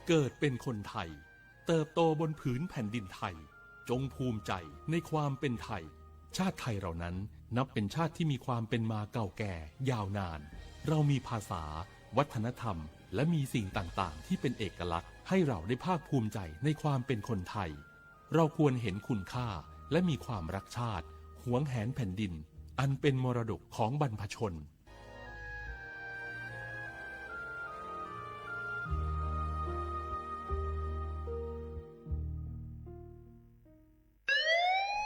เกิดเป็นคนไทย เติบโตบนผืนแผ่นดินไทย จงภูมิใจในความเป็นไทย ชาติไทยเรานั้นนับเป็นชาติที่มีความเป็นมาเก่าแก่ยาวนาน เรามีภาษา วัฒนธรรม และมีสิ่งต่างๆ ที่เป็นเอกลักษณ์ ให้เราได้ภาคภูมิใจในความเป็นคนไทย เราควรเห็นคุณค่า และมีความรักชาติ หวงแหนแผ่นดิน อันเป็นมรดกของบรรพชน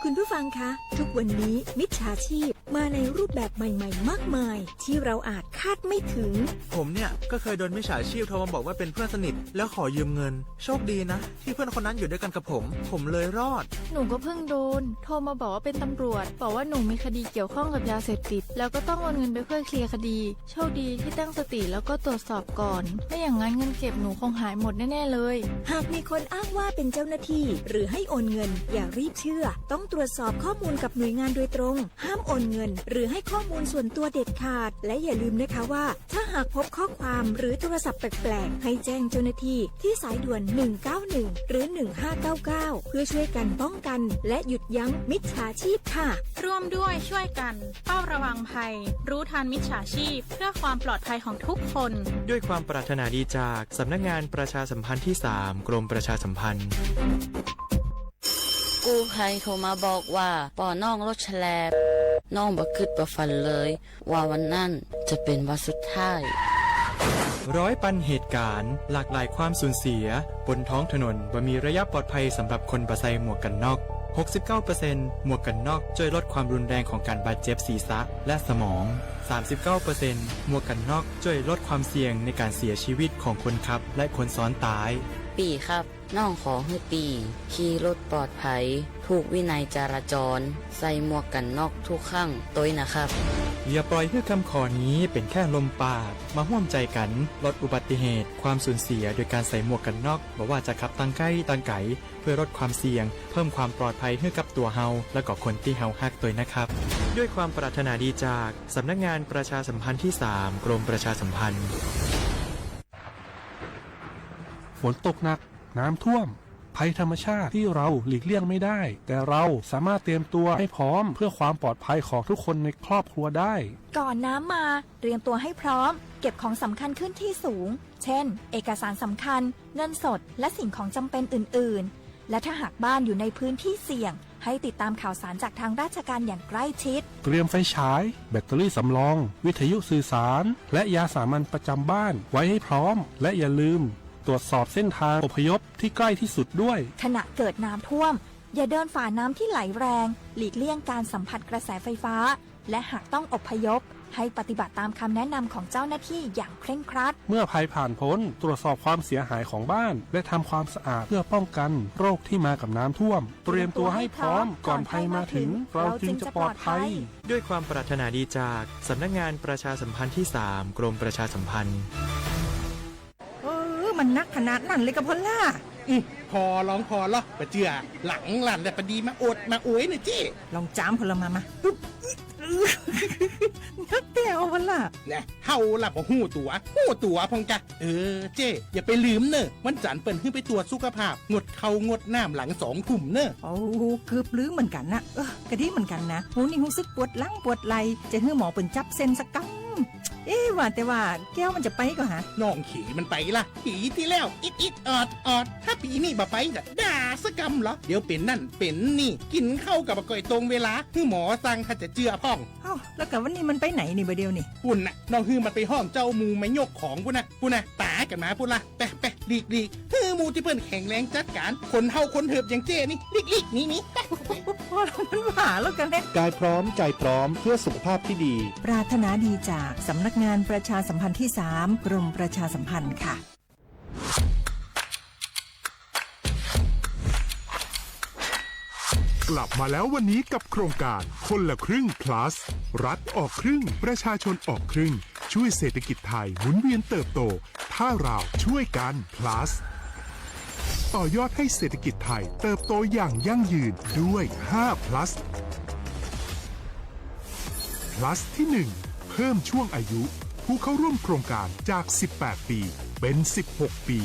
คุณผู้ฟังคะ ทุกวันนี้มิจฉาชีพมาในรูปแบบใหม่ๆ มากมาย ที่เราอาจคาดไม่ถึง ผมเนี่ยก็เคยโดนมิจฉาชีพโทรมาบอกว่าเป็นเพื่อนสนิทแล้วขอยืมเงิน โชคดีนะที่เพื่อนคนนั้นอยู่ด้วยกันกับผม ผมเลยรอด หนูก็เพิ่งโดน โทรมาบอกว่าเป็นตำรวจ บอกว่าหนูมีคดีเกี่ยวข้องกับยาเสพติด แล้วก็ต้องโอนเงินไปเพื่อเคลียร์คดี โชคดีที่ตั้งสติแล้วก็ตรวจสอบก่อน ไม่อย่างนั้นเงินเก็บหนูคงหายหมดแน่ๆเลย หากมีคนอ้างว่าเป็นเจ้าหน้าที่ หรือให้โอนเงิน อย่ารีบเชื่อ ต้องตรวจสอบข้อมูลกับหน่วยงานโดยตรง ห้ามโอนเงิน หรือให้ข้อมูลส่วนตัวเด็ดขาด และอย่าลืมนะคะว่า ถ้าหากพบข้อความหรือโทรศัพท์แปลกๆ ให้แจ้งเจ้าหน้าที่ที่สายด่วน หนึ่งเก้าหนึ่ง หรือ หนึ่งห้าเก้าเก้า เพื่อช่วยกันป้องกัน และหยุดยั้งมิจฉาชีพค่ะ ร่วมด้วยช่วยกัน เฝ้าระวังภัย รู้ทันมิจฉาชีพ เพื่อความปลอดภัยของทุกคน ด้วยความปรารถนาดีจากสำนักงานประชาสัมพันธ์ที่สาม กรมประชาสัมพันธ์ กู้ภัยโทรมาบอกว่า ปอน้องรถแฉลบ น้องบ่คิดบ่ฝันเลย ว่าวันนั้นจะเป็นวันสุดท้าย ร้อยปันเหตุการณ์ หลากหลายความสูญเสีย บนท้องถนนบ่มีระยะปลอดภัยสำหรับคนบ่ใส่หมวกกันน็อก หกสิบเก้าเปอร์เซ็นต์ หมวกกันน็อกช่วยลดความรุนแรงของการบาดเจ็บศีรษะและสมอง สามสิบเก้าเปอร์เซ็นต์ หมวกกันน็อกช่วยลดความเสี่ยงในการเสียชีวิตของคนขับและคนซ้อนท้าย ปี่ครับ น้องขอหื้อปี่ ขี่รถปลอดภัย ผูกวินัยจราจร ใส่หมวกกันน็อกทุกครั้ง ตวยนะครับ อย่าปล่อยให้คำขอนี้เป็นแค่ลมปาก มาร่วมใจกันลดอุบัติเหตุ ความสูญเสียโดยการใส่หมวกกันน็อก บ่ว่าจะขับตังใกล้ตังไก๋ เพื่อลดความเสี่ยง เพิ่มความปลอดภัยให้กับตัวเฮา และก็คนที่เฮาฮักตวยนะครับ ด้วยความปรารถนาดีจากสำนักงานประชาสัมพันธ์ที่สาม กรมประชาสัมพันธ์ ฝนตกหนัก น้ำท่วม ภัยธรรมชาติที่เราหลีกเลี่ยงไม่ได้ แต่เราสามารถเตรียมตัวให้พร้อมเพื่อความปลอดภัยของทุกคนในครอบครัวได้ ก่อนน้ำมา เตรียมตัวให้พร้อม เก็บของสำคัญขึ้นที่สูง เช่น เอกสารสำคัญ เงินสด และสิ่งของจำเป็นอื่นๆ และถ้าหากบ้านอยู่ในพื้นที่เสี่ยง ให้ติดตามข่าวสารจากทางราชการอย่างใกล้ชิด เตรียมไฟฉาย แบตเตอรี่สำรอง วิทยุสื่อสาร และยาสามัญประจำบ้านไว้ให้พร้อม และอย่าลืม ตรวจสอบเส้นทางอพยพที่ใกล้ที่สุดด้วย ขณะเกิดน้ำท่วม อย่าเดินฝ่าน้ำที่ไหลแรง หลีกเลี่ยงการสัมผัสกระแสไฟฟ้า และหากต้องอพยพ ให้ปฏิบัติตามคำแนะนำของเจ้าหน้าที่อย่างเคร่งครัด เมื่อภัยผ่านพ้น ตรวจสอบความเสียหายของบ้าน และทำความสะอาดเพื่อป้องกันโรคที่มากับน้ำท่วม เตรียมตัวให้พร้อมก่อนภัยมาถึง เราจึงจะปลอดภัย ด้วยความปรารถนาดีจากสำนักงานประชาสัมพันธ์ที่สาม กรมประชาสัมพันธ์ เออ มันนักขนาดนั้นเลยกะพอลล่า อืม พอลองพอลอ บ่เจื้อ หลังหลั่นแต่ปะดีมาโอดมาโอยเน่อเจ้ ลองจามพอลล่ามา มา ปึ๊บ นักแต้วพอลล่า แน่ เฮาล่ะบ่ฮู้ตั๋ว ฮู้ตั๋วพ่องกะ เออ เจ้ อย่าไปลืมเน่อ วันจันทร์เปิ้นหื้อไปตรวจสุขภาพ งดข้าวงดน้ำหลังสองทุ่มเน่อ โอ้ เกือบลืมเหมือนกันนะ เออ กะดีเหมือนกันนะ โห นี่ฮู้สึกปวดหลังปวดไหล่ จะหื้อหมอเปิ้นจับเส้นสักกำ เอ๊ะ ว่าแต่ว่าแก้วมันจะไปก่อฮะ น้องเขยมันไปล่ะ ปีตี้แล้ว อิดอิดออดออด ถ้าปีนี้บ่ไปจะด่าสักกำเหรอ เดี๋ยวเป๋นนั่นเป๋นนี่ กินข้าวก็บ่ค่อยตรงเวลา หื้อหมอสั่งถ้าจะเจื้อพ่อง เอ้า แล้วกะวันนี้มันไปไหนนี่บ่าเดี่ยวนี่ ปุ้นน่ะ น้องหื้อมันไปฮ้องเจ้าหมู่มายกของปุ้นน่ะ ปุ้นน่ะ ต๋ากั๋นมาปุ้นละ ไปไป หลีกหลีก หื้อหมู่ตี้เปิ้นแข็งแรงจัดก๋าน คนเฒ่าคนเถิบอย่างเจ้นี่ หลีกหลีก หนีหนี ไป พอแล้วมันหว่าแล้วกันเนี่ย กายพร้อมใจพร้อมเพื่อสุขภาพที่ดี ปรารถนาดีจากสำนักงานประชาสัมพันธ์ที่สาม กรมประชาสัมพันธ์ค่ะ กลับมาแล้ววันนี้กับโครงการคนละครึ่ง plus รัฐออกครึ่ง ประชาชนออกครึ่ง ช่วยเศรษฐกิจไทยหมุนเวียนเติบโต ถ้าเราช่วยกัน plus ต่อยอดให้เศรษฐกิจไทยเติบโตอย่างยั่งยืนด้วย ห้า plus plus ที่ หนึ่ง เพิ่มช่วงอายุผู้เข้าร่วมโครงการจาก สิบแปด ปี เป็น สิบหก ปี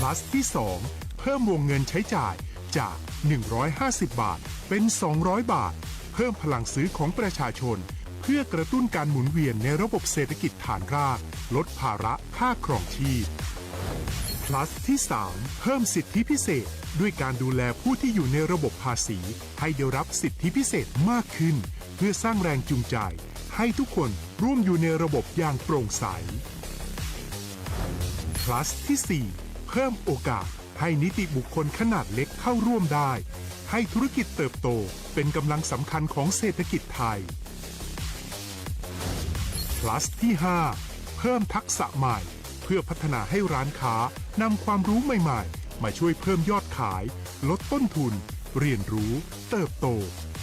Plus ที่สอง เพิ่มวงเงินใช้จ่ายจาก หนึ่งร้อยห้าสิบ บาท เป็น สองร้อย บาท เพิ่มพลังซื้อของประชาชน เพื่อกระตุ้นการหมุนเวียนในระบบเศรษฐกิจฐานราก ลดภาระค่าครองชีพ Plus ที่สาม เพิ่มสิทธิพิเศษ ด้วยการดูแลผู้ที่อยู่ในระบบภาษี ให้ได้รับสิทธิพิเศษมากขึ้น เพื่อสร้างแรงจูงใจ ให้ทุกคนร่วมอยู่ในระบบอย่างโปร่งใส Plus ที่สี่ เพิ่มโอกาสให้นิติบุคคลขนาดเล็กเข้าร่วมได้ ให้ธุรกิจเติบโตเป็นกำลังสำคัญของเศรษฐกิจไทย Plus ที่ห้า เพิ่มทักษะใหม่ เพื่อพัฒนาให้ร้านค้านำความรู้ใหม่ๆ มาช่วยเพิ่มยอดขาย ลดต้นทุน เรียนรู้ เติบโต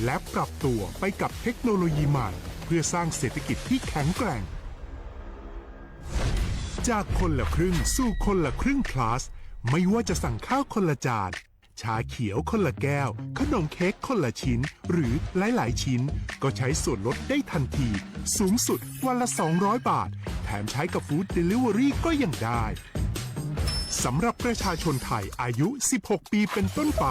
และปรับตัวไปกับเทคโนโลยีใหม่ เพื่อสร้างเศรษฐกิจที่แข็งแกร่ง จากคนละครึ่งสู่คนละครึ่ง Plus ไม่ว่าจะสั่งข้าวคนละจาน ชาเขียวคนละแก้ว ขนมเค้กคนละชิ้น หรือหลายๆ ชิ้น ก็ใช้ส่วนลดได้ทันที สูงสุดวันละ สองร้อย บาท แถมใช้กับ Food Delivery ก็ยังได้ สำหรับประชาชนไทยอายุ สิบหก ปีเป็นต้นไป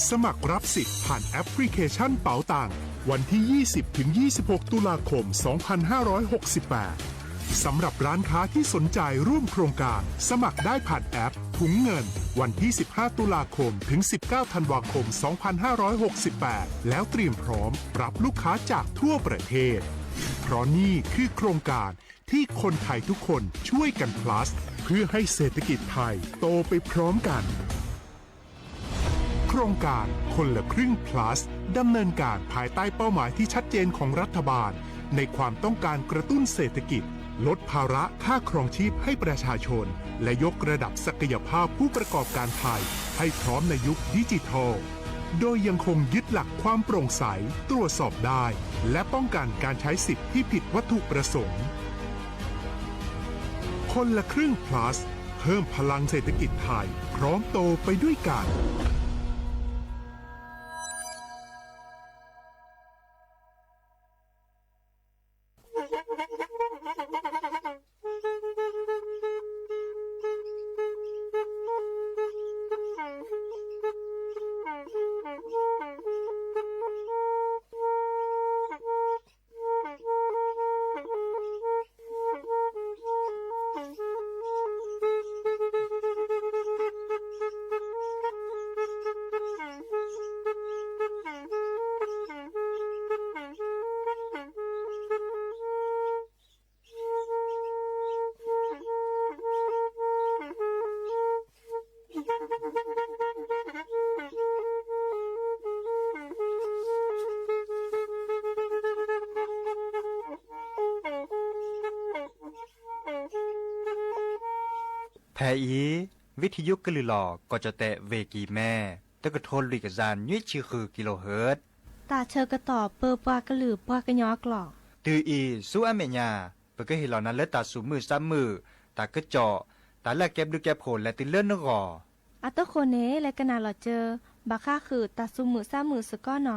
สมัครรับสิทธิ์ผ่านแอปพลิเคชันเป๋าตัง วันที่ ยี่สิบ ถึง ยี่สิบหก ตุลาคม สองพันห้าร้อยหกสิบแปด สำหรับร้านค้าที่สนใจร่วมโครงการ สมัครได้ผ่านแอปถุงเงิน วันที่ สิบห้า ตุลาคม ถึง สิบเก้า ธันวาคม สองพันห้าร้อยหกสิบแปด แล้วเตรียมพร้อมรับลูกค้าจากทั่วประเทศ เพราะนี่คือโครงการที่คนไทยทุกคนช่วยกัน Plus เพื่อให้เศรษฐกิจไทยโตไปพร้อมกัน โครงการคนละครึ่ง Plus ดำเนินการภายใต้เป้าหมายที่ชัดเจนของรัฐบาล ในความต้องการกระตุ้นเศรษฐกิจ ลดภาระค่าครองชีพให้ประชาชน และยกระดับศักยภาพผู้ประกอบการไทย ให้พร้อมในยุคดิจิทัล โดยยังคงยึดหลักความโปร่งใส ตรวจสอบได้ และป้องกันการใช้สิทธิ์ที่ผิดวัตถุประสงค์ คนละครึ่ง Plus เพิ่มพลังเศรษฐกิจไทย พร้อมโตไปด้วยกัน ဖဲအံၤ ဝံထံယုကလုာ်လီၤ ကီၢ်ကၠီၣ်တဲၣ် ဝ့ၢ်ကံၤမဲ တကထိလွံၢ်ကယၤနွံဆံဃု kilohertz တၢ်ဆၢကတီၢ်ပၢပှၤကလုာ်ပှၤကညီအကျိာ် တုၤအံၤဆူအမဲာ်ညါ ပကဟ့ၣ်လီၤနၤလၢတၢ်သူၣ်မုာ်သးမုာ် တၢ်ကစီၣ် တၢ်လၢအကဲဘျုးကဲဖှိၣ်လဲၤတုၤလၢနဂီၢ် အတဃိန့ၣ် လဲၤကနၣ်လီၤစၢၤ ဘၣ်ဃးဃုာ်တၢ်သူၣ်မုာ်သးမုာ်စ့ၢ်ကီးနီၤ. ပ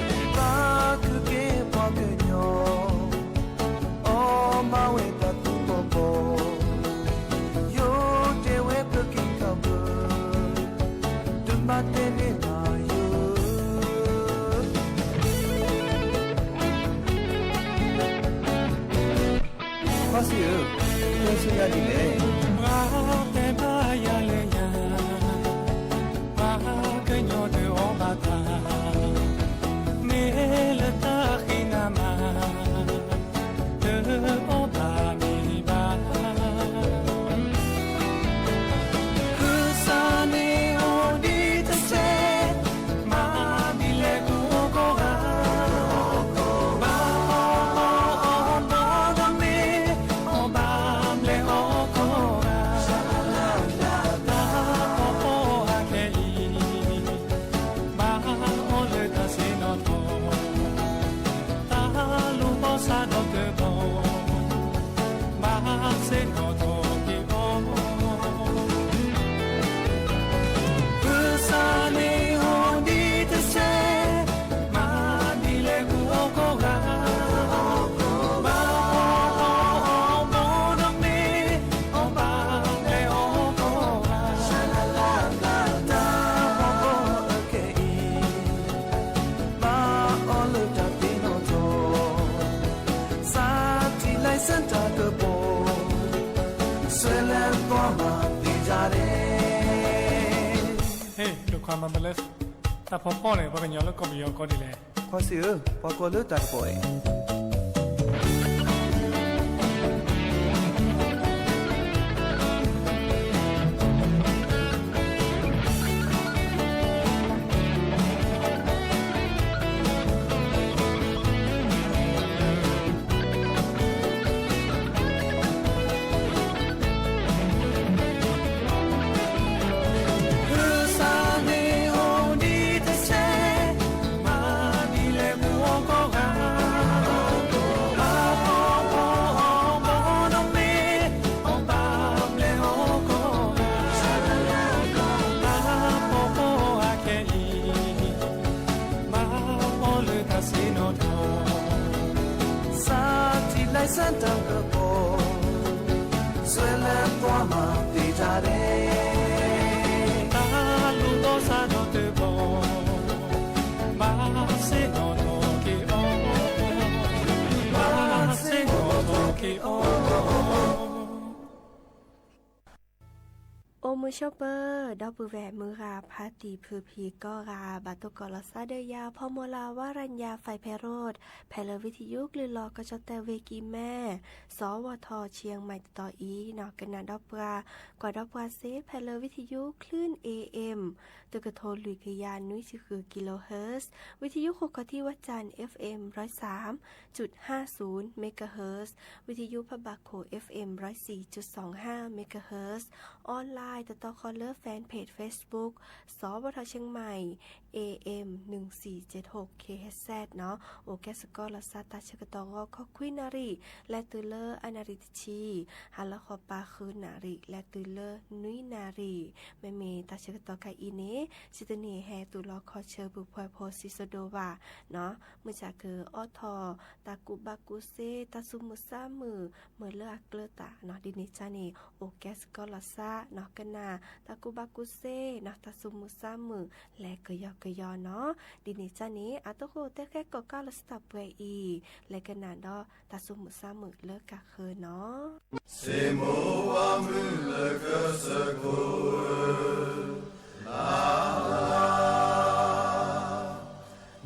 ှၤကကဲပှၤကညီ အီၣ်မၤဝဲတၢ်သူၣ်ကီၢ်ကီၢ်, ယိၤတဲဝဲပက့ၤကဘၢ, တမၤတဲန့ၢ်ဘၣ်ယိၤ ကွၢ်စ့ၢ်ဧၢ, တဲဆိညါဒ်လဲၣ်. ပှၤတဲဘၣ်ယၤလၢယၤ, ပှၤကညီတအီၣ်ဘၣ်တၢ်, မ့ၢ်လၢတၢ်ဃံနၤမး, တအီၣ်ဘၣ်မ့ၢ်ဘၣ်. ကစၢ်န့ၣ်အိၣ်ဒံးတစဲး, မၤဒ်လဲၣ်ကအိၣ်ကိးဂၤ, ဘၣ်အီၣ်အီၣ်အီၣ်အီၣ်နီတမံၤ, အီၣ်ဘၣ်ဘျဲၣ်အီၣ်အီၣ်ကိး ဆွဲလန်းသွားမှာသေချာတယ် ဟ့ၣ် ဒိခွါမၤဘလၢ တၢ်ဖီဖီန့ၣ် ပှၤကညီလၢကီၢ်ပယီၤကီၢ်ဒ်လဲၣ်. ခွါစံးဧၢ, ပှၤကိးလၢတၢ်ကပီၤအံၤ ဖုစၢ်န့ၣ်အိၣ်ဒံးတစဲး, မၤဒ်လဲၣ်မုၢ်အီကီၢ်ဂၤ, အဖီဖီအီၤဘီနီၣ်မ့ၢ်, အီၣ်ဘၣ်ဘျဲၣ်အီကီၢ်ဂၤ, အဖီဖီအီၤခဲအံၤ မၤအီၤလၢတၢ်ဆ့ၣ်နီၤထီၣ်, စးထီၣ်လၢစၢၣ်တၢ်ကပီၤ, ဆွဲလန်းသွားမှာသေချာတယ်, တၢ်လူၤသီစးထီၣ်တဘျီ, မၤဆ့ၣ်နီၤထီၣ်က့ၤအီၤ, မၤဆ့ၣ်နီၤထီၣ်က့ၤအီၤ အိၣ်မုာ်ဆိးပၢၤ ဒီပုၢ်ဝဲၢ်မုၢ်ဂၤ ဖါတံၢ်ဖုဖံးကိးဂၤ ဘၣ်တိၢ်ကီးလီၤစၢ်ဒီးယၤ ဖီမီၤလၤ ဝါရညါ ဖဲးဖဲးရိး ဖဲလၢဝံထယုကလုၢ်လီၤကီၢ်ကၠီၣ်တဲၣ်ဝ့ၢ်ကံၢ်မဲ စီၤဝီၤထီၣ် ဆံၣ်ယဲၢ်မံးတတီၤအံၤ ကနၣ်ဒီးပှၤ ကွၢ်ဒီးပှၤစ့ၢ် ဖဲလၢဝံထယု คลื่น เอเอ็ม တကထိလွံၢ်ကယၤနွံဆံဃု kilohertz, ဝံထယုဃုခီၣ်ထံးဝၣ်စၣ် FM ร้อยสามจุดห้าศูนย์ megahertz, ဝံထယုဖးဘၣ်ခိၣ် FM ร้อยสี่จุดสองห้า megahertz, online တတီၤဃီလၢ fanpage Facebook စီၤဝီၤထီၣ်ဆံၣ်ယဲၢ်မံး AM หนึ่งสี่เจ็ดหก kilohertz နီၤ, အိၣ်ကဲစ့ၢ်ကီးလီၤစၢ်တၢ်ဆၢကတီၢ်ဂီၤ ခီခွံနၣ်ရံၣ် လဲၤတုၤလၢအနၣ်ရံၣ်တဆံ, ဟါလီၤဃီပၤဃုနၣ်ရံၣ် လဲၤတုၤလၢနွံနၣ်ရံၣ်, မ့မ့ၢ်တၢ်ဆၢကတီၢ်ခါအံၤန့ၣ် စံးတန့ၢ်ဟဲတူၢ်လီၤခီဆၢပူၤဖှဲးဖိစံးစိဒိၣ်ဘၣ်နီၤ, မုၢ်ဆၣ်ကအိးထီၣ် တၢ်ကူၣ်ဘၣ်ကူၣ်စ့ တၢ်သူၣ်မုာ်သးမုာ် မ့ၢ်လၢအကျၢၤတၢ်နီၤ, ဒ်န့ၣ်ကါန့ၣ် အိၣ်ကဲစ့ၢ်ကီးလီၤစၢ်နီၤ, ကနၣ် တၢ်ကူၣ်ဘၣ်ကူၣ်စ့နီၤ, တၢ်သူၣ်မုာ်သးမုာ် လဲၤကယီကယီနီၤ, ဒ်န့ၣ်ကါန့ၣ် အတၢ်ဃိတဲဃဲကိးကါလီၤစၢ်တၢ်ပှဲၤအံၤ လဲၤကနၣ်ဒီးတၢ်သူၣ်မုာ်သးမုာ်လၢကါဃၢၤနီၤ. စ့မိၢ်ဝါမုၣ်လၢကစၢၢ်ခိၣ်ဧၢ, လါလါ,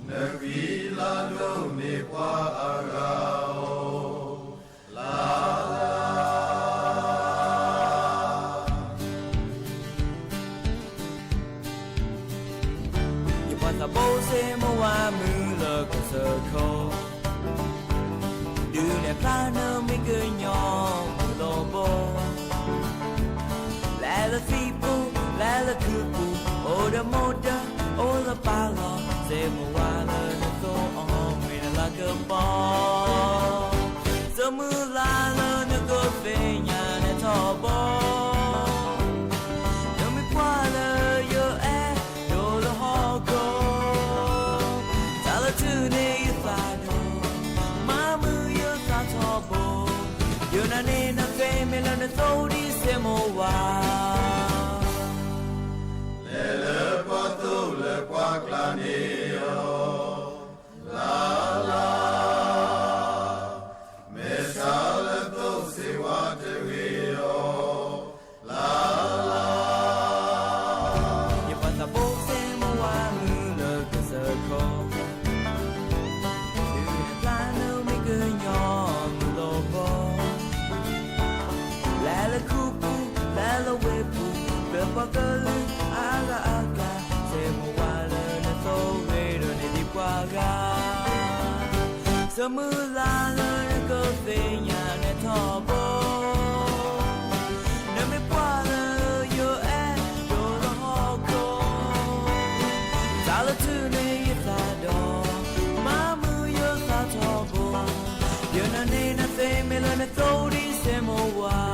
နကွံလါဒိၣ်န့ၢ်ပှၤအဂၤဧိၤ, လါလါ. ယပှၤသးဘိစ့မိၢ်ဝါမုၣ်လၢကစၢၢ်ခိၣ်, ဒုးနဲၣ်ဖျါနမ့ၢ်ကညီမုၢ်လီၤဘီ, လဲၤလၢသံပူၤ လဲၤလၢခုးပူၤ, အိၣ်ဒီးမိၢ်ဒီး အိၣ်လၢပၢ်လီၤ, စ့မိၢ်ဝါလၢနသိၣ်အီၣ်မ့ၢ်နလၤကပီၤ, စမုၢ်လၢ်လၢနကသ့ၣ်ညါနထီၣ်ဘီ နမ့ၢ်ကွၢ်လၢယအဲၣ်ဒိးလၢဟီၣ်ခိၣ်, တၢ်လၢထုးန့ၢ်ယသးဒီး မၤမုာ်ယသးထီဘိ, ယနာ်န့ၢ်နသ့မ့ၢ်လၢနသိၣ်ဒ်စ့မိၢ်ဝါ, လဲၤလၢပှၤသိၣ်လၢပှၤကျါန့ၣ်အီၤ, လါလါ. မဲာ်ဆှးလၢသိၣ်စ့ဝါတဂ့ၤအီၤ, လါလါ. ယပှၤသးဘိစ့မိၢ်ဝါမုၣ်လၢကစၢၢ်ခိၣ်, ဒုးနဲၣ်ဖျါနမ့ၢ်ကညီမုၢ်လီၤဘီ, လဲၤလၢခုးပူၤ လဲၤလၢဝ့ၢ်ပူၤ, လၢပှၤကလုာ်အါဂၤအကျါ, စ့မိၢ်ဝါလၢနသိၣ်ဂ့ၤဒီးန့ၢ်ဒံးပှၤဂၤ, စမုၢ်လၢ်လၢနကသ့ၣ်ညါနထီဘီ, နမ့ၢ်ကွၢ်လၢယအဲၣ်ဒိးလၢဟီၣ်ခိၣ်, တၢ်လၢထုးန့ၢ်ယသးဒီး မၤမုာ်ယသးထီဘိ, ယနာ်န့ၢ်နသ့မ့ၢ်လၢနသိၣ်ဒ်စ့မိၢ်ဝါ.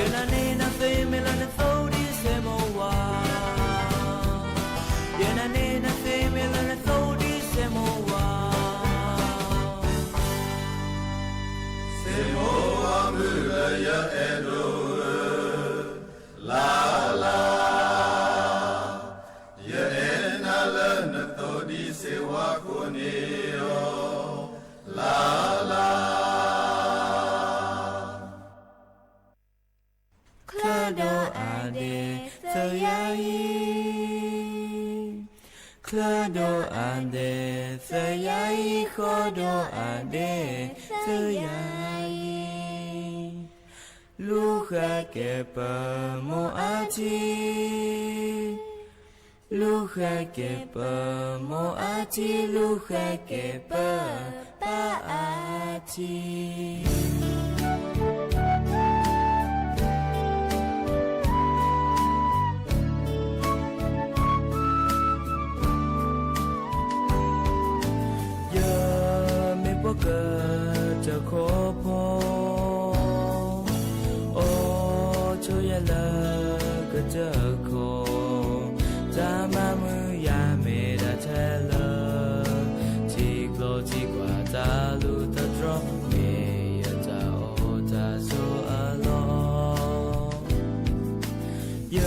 ယနာ်န့ၢ်နသ့မ့ၢ်လၢနသိဒံးစဲမိၢ်ဝါ, ယနာ်န့ၢ်နသ့မ့ၢ်လၢနသိဒံးစဲမိၢ်ဝါ, စဲမိၢ်ဝါမုၣ်လၢယအဲၣ်ဒိးဧၢ, လါလါ, ယအဲၣ်နၤလၢနသိဒံးစဲဝါခိၣ်န့ၣ်လီၤ, လါလါ. ချၢဒိၣ်အါဒဲးသယါအံၤ, ချၢဒိၣ်အါဒဲးသယါအံၤ, ဃီဒိၣ်အါဒဲးသယါအံၤ, လူၤဃဲက့ၤပမိၢ်အထံ, လူၤဃဲက့ၤပမိၢ်အထံ, လူၤဃဲက့ၤပပၢ်အထံ. ယမ့ၢ်ပှၤကတၢၢ်ခိၣ်ဖိ, အိၣ်ဆိးယၤလၢကတၢၢ်ခိၣ်, တၢ်မၤမုာ်ယၤမ့ၢ်ဒၣ်ထဲလၢ ထံကျိထံကွၢ်တၢ်လူၤတၢ်တြီ, မ့ၢ်ယတၢ်အိၣ်တၢ်ဆိးအလီၢ်. ယ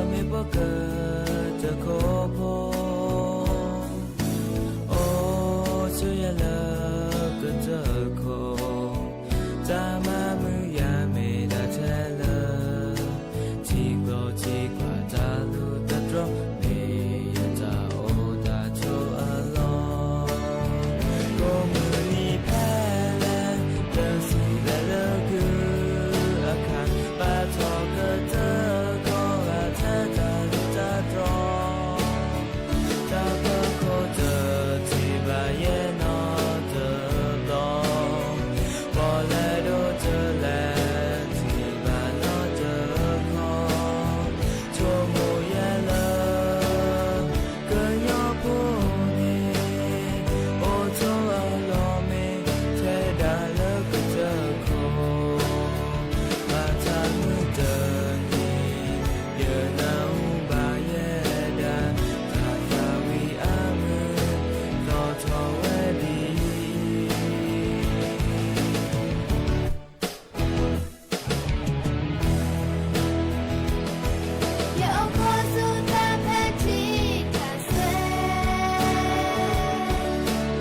မ့ၢ်ပှၤကတၢၢ်ခိၣ်ဖိ, အိၣ်ဆိးယၤလၢကတၢၢ်ခိၣ်, တၢ်မၤမုာ်ယၤမ့ၢ်ဒၣ်ထဲလၢ ထံကျိထံကွၢ်တၢ်လူၤတၢ်တြီ, မ့ၢ်ယတၢ်အိၣ်တၢ်ဆိးအလီၢ်. ကိးမုၢ်နံၤဖဲလဲၣ်, လၢစံးလဲၤလၢကုအခါ, ဘၣ်ထီၣ်ကတၢၢ်ခိၣ်ဂၤထဲတၢ်လူၤတၢ်တြီ, တၢ်ပၢၢ်ခိၣ်တထံၣ်ဘၣ်ယဲနီတဘျီ, ပီၣ်လဲၣ်ဒိၣ်တလဲၤထံၣ်ဘၣ်နီတခီ, ဆိကမိၣ်ယဲလၢ ကညီဖိန့ၣ် အိၣ်ဆိးအလီၢ်မ့ၢ်ထဲဒၣ်လၢကတၢၢ်ခိၣ်, ဘၣ်ဆၣ်မုၢ်တနံၤ ယနၢ်ဟူဘၣ်ယဲဒၣ် တၢ်သးဝံၣ်အမုာ် သီၣ်ထီၣ်ဝဲဒ်အံၤ. ယအိၣ်ခိးဆူတၢ်ဖဲထံတၢ်စွဲ,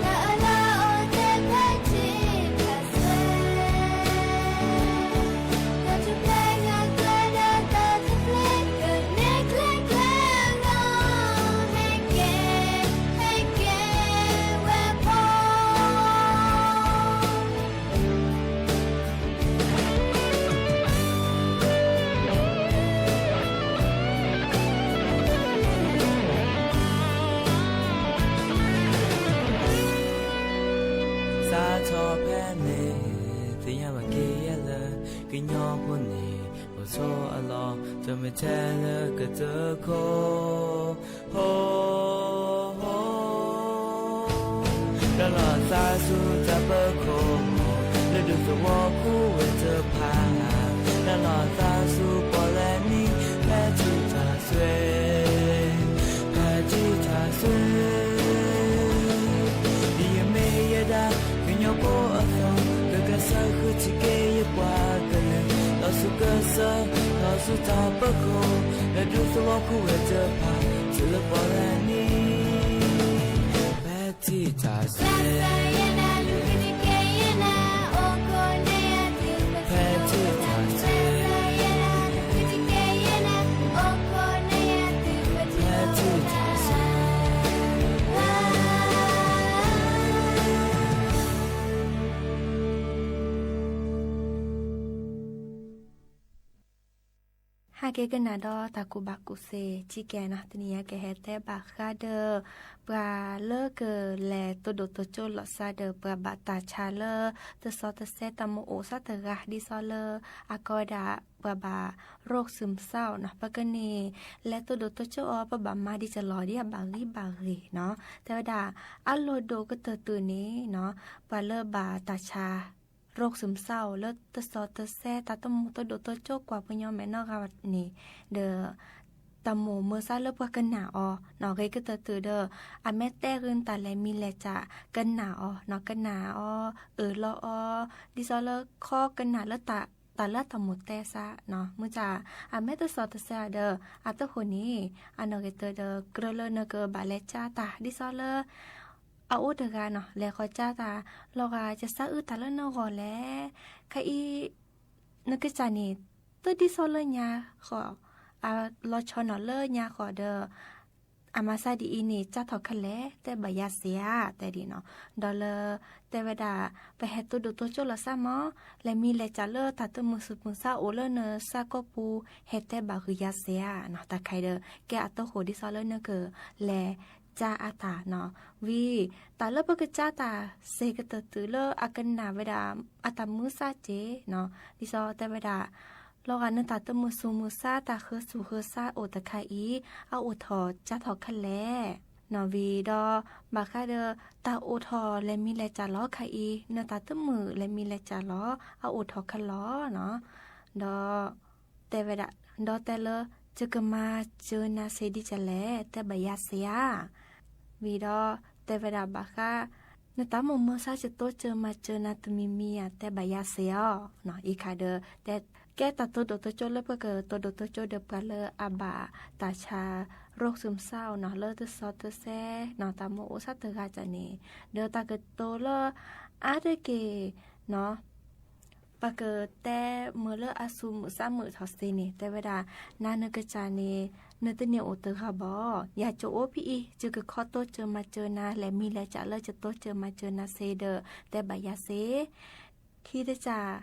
တၢ်အလီၢ်အိၣ်ထဲဖဲထံတၢ်စွဲ, တၢ်ထူၣ်ဖျဲးညါကျဲဒီးတၢ်ထူၣ်ဖျဲးကန့ၢ်ကျဲကျဲအဂီၢ်, ဟဲက့ၤ, ဟဲက့ၤဝဲဖိ စးထီၣ်ဖဲန့ၣ် သ့ၣ်ညါဘၣ်က့ၤယဲလၢ ကညီဖိန့ၣ် အိၣ်ဆိးအလီၢ် တမ့ၢ်ထဲလၢကတၢၢ်ခိၣ် ဖိ တၢ်လီၤသးဆူတၢ်ပၢၢ်ခိၣ် လၢဒူသဝီခိၣ်ဝဲၢ်တဖၣ်, တၢ်လီၤသးဆူပီၣ်လဲၣ်နံၤ ဖဲထံတၢ်စွဲ, ဖဲထံတၢ်စွဲ, ဒ်ယမ့ၢ်ယဲဒၣ် ကညီဖိအသိး, ကကျဲးစၢးဃုထံၣ်က့ၤယပှၤကလုာ်, လီၤဆူကစၢၢ်, လီၤဆူတၢ်ပၢၢ်ခိၣ်, လၢဒူသဝီခိၣ်ဝဲၢ်တဖၣ်, တုၤလၢပီၣ်လဲၣ်နံၤ ဖဲထံတၢ်စွဲ, ဖဲထံတၢ်စွဲ, ဖဲထံတၢ်စွဲ. ဟဲက့ၤကနၣ်ဒီးတၢ်ကူၣ်ဘၣ်ကူၣ်သ့ ကံကဲနီၤ, တနံၤအံၤကဟဲတဲဘၣ်ဃးဒီး ပှၤလၢကလဲၤတိၢ်ဒိၣ်တိၢ်ကၠိလီၤစၢ်ဒီး ပှၤဘၣ်တၢ်ဆါလၢ တစီတဆဲ တၢ်မၤအိၣ်စးတဂၤ ဒ်သိးလၢ အကိးဝဲဒၣ် ပှၤဘၣ်ရိၣ်သုးမုၢ်သးအီၤနီၤ, ပကန့ၣ် လဲၤတိၢ်ဒိၣ်တိၢ်ကၠိအီၤ ပဘၣ်မၤဒ်ကလီၤ ဒ်အဘၣ်ဂံၢ်ဘၣ်ဂ့ၤနီၤ, တဲဝဲဒၣ် အလိၣ်ဒိၣ်ကတၢၢ်တုၤန့ၣ်နီၤ, ပှၤလၢဘၣ်တၢ်ဆါ โรคซึมเศร้า လၢတစီၤတဆဲ တၢ်တမိၣ်တဒိၣ်တကၠိကွၢ်ပှၤကညီမဲာ်နီၢ်ဂၤန့ၣ် ဒီး တၢ်မိၣ်မၤစၢၤလၢပှၤကနာ်အီၤနီၣ် ဂ့ၤကတၢၢ်တုၤဒီး အမ့ၢ်တဲဂ့ၤတၢ်လဲၤမံၤလဲၤစၢၤ ကနာ်အီၤနီၣ် ကနာ်အီၤ အၢၣ်လီၤအီၤ ဒ်သိးလၢခီကနၣ်လၢ တၢ်လၢတၢ်မိၣ်တဲစ့ၢ်နီၣ် မုၢ်ဆါ အမ့ၢ်တစီၤတဆဲဒီး အတဃိန့ၣ် အနီၣ်ဂ့ၤတၢၤဒီး ကြၢးလၢနကဘၣ်လဲၤစၢၤတၢ် ဒ်သိးလၢ အအိၣ်တဂၤနီၣ် လဲၤဃီၤစၢၤတၢ် လီၤဂာ် ယစၢ်အုၣ်တၢ်လၢနဂီၢ်လဲၣ် ခဲအံၤ နကစၢ်န့ၣ် တဒ်သိးလၢညါဃီၣ် အလီၤဆီနီၣ်လၢညါဃီၣ်ဒီး အမၤစၢၤဒ်အံၤန့ၣ် စးထီၣ်ခဲလၢာ် တဲဘၣ်ယၤစ့ၢ်ဧါ တဲဒ်နီၣ် ဒီးလၢ တဲဝဲဒၣ် ပဟဲတဒိၣ်တကၠိလီၤစ့ၢ်မး လဲၤမံၤလဲၤစၢၤလၢတၢ်တမုာ်သူၣ်မုာ်သးအိၣ်လၢနဆၢကိာ်ပူၤ ဟဲတဲဘၣ်ဃုာ်ယၤစ့ၢ်ဧါနီၣ် တၢ်ခဲအံၤဒီး ကဲအတဃိၣ်ဒ်သိးလၢနက လဲၤစၢၤအတၢ်နီၣ် ဝံၤ တၢ်လၢပကစၢ်တၢ် စ့ကတၢၢ်တုၤလၢအကနၣ်ဝဲဒၣ် အတၢ်မုာ်စၢ်စ့ၢ်နီၣ် ဒ်သိးတဲဝဲဒၣ် လီၤဂာ်နတၢ်တမုာ်သူၣ်မုာ်သး တၢ်ဃုာ်သူၣ်ဃုာ်သးအိၣ်တခါအံၤ အအိၣ်ထီၣ်စးထီၣ်ခဲလၢာ်နီၣ် ဝံၤဒီး ဘၣ်ဃးဒီး တၢ်အိၣ်ထီၣ်လဲၤမံၤလဲၤစၢၤလီၤခါအံၤ နတၢ်တမုာ်လဲၤမံၤလဲၤစၢၤလီၤ အအိၣ်ထီၣ်ခဲလၢာ်နီၣ် ဒီး တဲဝဲဒၣ် ဒီးတဲလၢ ယကမၤစၢၤနၤစ့ၢ်ဒ်လဲၣ် တဲဘၣ်ယၤစ့ၢ်ဧါ ဝံၤဒီး တဲဝဲဒၣ်ဘၣ်ဃး နတၢ်မိၣ်မၤစၢၤယတိစၢၤမၤစၢၤနၤတမံၤမံၤဧါ တဲဘၣ်ယၤစ့ၢ်ဧါ အံၤခါဒီး တဲ ကဲတၢ်တဒိၣ်တကၠိလၢပကတဒိၣ်တကၠိဒီးပှၤလၢအဘၣ်တၢ်ဆါ ရိးစူၢ်မဆါအီၤနီၣ် လၢတစီၤတဆဲနီၣ် တၢ်မိၣ်အိၣ်ဆၣ်တဂၤန့ၣ် ဒီးတၢ်ကတိၤလၢ အါတက့ၢ်နီၣ် ပကတဲမုာ်လၢအစူၢ်မုာ်သးမုာ်ထီၣ်စ့ၢ်န့ၣ် တဲဝဲဒၣ် နၤနကစၢ်န့ၣ် နတန့ၢ်အိၣ်တဂၤဘၣ် ယၤကအိၣ်ဖဲအံၤ ယကခီတိစၢၤမၤစၢၤနၤ လဲၤမံၤလဲၤစၢၤလၢယတိစၢၤမၤစၢၤနၤစ့ၢ်ဒီး တဲဘၣ်ယၤစ့ၢ် ခံတစၢ်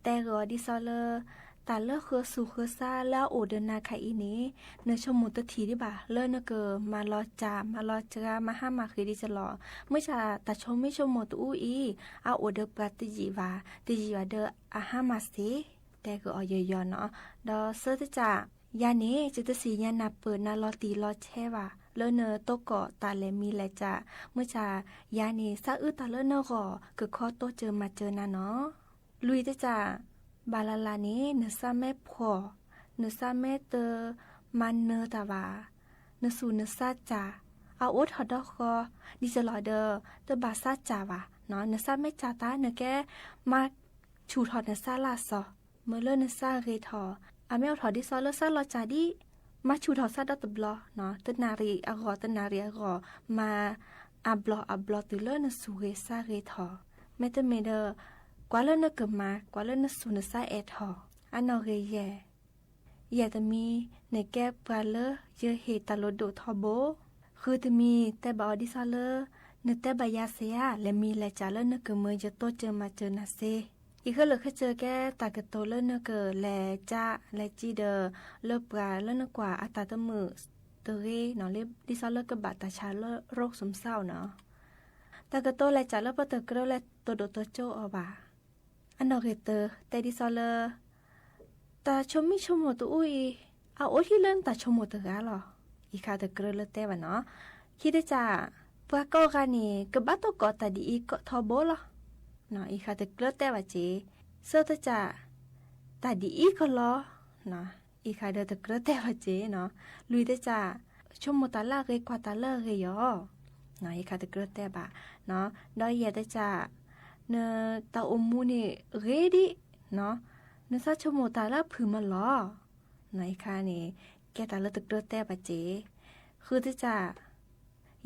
တဲဂ့ၤအီၤဒ်သိးလၢ တၢ်လၢဃုာ်သူၣ်ဃုာ်သးလၢအအိၣ်ဒီးနၤခါအံၤန့ၣ် နဆိကမိၣ်တထံၣ်ဒံးဘၣ် လၢနကမၤလီၤစၢ် မၤလီၤစှၤ မၤဟါမၢ်ဃ့ဒ်ကလီၤ မုၢ်ဆါ တၢ်ဆိကမိၣ်ဆိကမိၣ်တအူအံၤ အအိၣ်ဒီးပှၤတယံာ်ဘၣ် တယံာ်ဘၣ်ဒီးအဟါမၢ်စ့ၢ် တဲဂ့ၤအီၤယီၤယီၤနီၣ် ဒီးသၢတစၢ် ယၤန့ၣ် ယတစံၣ်ညါနၢ်ပၢၢ်နၤလီၤတံၢ်လီၤဆဲးဘၣ် လၢနတိကိးတၢ်လဲၤမံၤလဲၤစၢၤ မုၢ်ဆါ ယၤန့ၣ် သးအုၣ်တၢ်လၢနဂီၢ် ကခီတိစၢၤမၤစၢၤနၤနီၣ် လွံၢ်တစၢ် ဘၣ်လၢ်လၢ်န့ၣ် နသးမ့ၢ်ဖှီၣ် နသးမ့ၢ်တမၤနၢၤတၢ်ဘၣ် နသူၣ်နသးစၢ် အအိၣ်ထီၣ်ဒီဃီ ဒ်ကလီၤဒီး တဘၣ်သးစၢ်ဘၣ် နသးမ့ၢ်စၢ်တၢ် နကဲမၤဆူၣ်ထီၣ်နသးလၢ်စီၤ မ့ၢ်လၢနသးဂ့ၤထီၣ် အမ့ၢ်အိၣ်ထီၣ်ဒ်သိးလၢသးလီၤစၢ်ဒံး မၤဆူၣ်ထီၣ်သးဒီတဘျီ တနၣ်ရံၣ်အဂီၢ် တနၣ်ရံၣ်အဂီၢ် မၤအဘျီအဘျီတုၤလၢနသူၣ်ဂ့ၤသးဂ့ၤထီၣ် မ့တမ့ၢ်ဒီး ကွၢ်လၢနကမၤ ကွၢ်လၢနသူၣ်နသးအဲၣ်ထီၣ် အနီၣ်ဂ့ၤယဲၢ် ယဲၢ်တမံၤ နကဲပှၤလၢယဟ့ၣ်တၢ်လိၣ်ဒိၣ်ထီဘိ ဃုတမံၤ တဲဘၣ်အီၤဒ်သိးလၢ နတဲဘၣ်ယၤစ့ၢ်ဧါ လဲၤမံၤလဲၤစၢၤလၢနကမၤယတိစၢၤမၤစၢၤနၤစ့ၢ် အံၤဃၢလၢာ်ခဲဆ့ကဲ တၢ်ကတိၤလၢနကလဲၤစၢၤလဲၤစံၣ်ဒီး လၢပှၤလၢနကွၢ်အတၢ်တမုာ်တဂ့ၤနီၣ် ဒ်သိးလၢကဘၣ်တၢ်ဆါလၢရိးစူၢ်မဆါအီၤနီၣ် တၢ်ကတိၤလဲၤစၢၤလၢပတကြၢးလဲၤတဒိၣ်တကၠိအီၤဘၣ် အနီၣ်ဂ့ၤတၢၤ တဲဒ်သိးလၢ တၢ်ဆိကမိၣ်ဆိကမိၣ်တအူအံၤ အအိၣ်ဟံၣ်လၢနတၢ်ဆိကမိၣ်တဂၤလီၤ. အံၤခါတကြၢးလၢတဲဘၣ်နီၣ်. ခံတစၢ် ပှၤကိးဂၤန့ၣ် ကဘၣ်တိၢ်ကိးတၢ်ဒ်အံၤထီဘိလီၤ. အံၤခါတကြၢးတဲဘၣ်စ့ၢ်. သၢတစၢ် တၢ်ဒ်အံၤကလီၤ. အံၤခါဒီးတကြၢးတဲဘၣ်စ့ၢ်နီၣ်. လွံၢ်တစၢ် ဆိကမိၣ်တၢ်လၢအဂ့ၤကွၢ်တၢ်လၢအဂ့ၤယီၤ. အံၤခါတကြၢးတဲဘၣ်. ဒီးယဲၢ်တစၢ် နတၢ်အိၣ်မူန့ၣ်ဂ့ၤဒံး, နသးဆိကမိၣ်တၢ်လၢအဖုၣ်မးလီၤ. အံၤခါန့ၣ် ကဲတၢ်လၢတကြၢးတဲဘၣ်စ့ၢ်. ဃုတစၢ်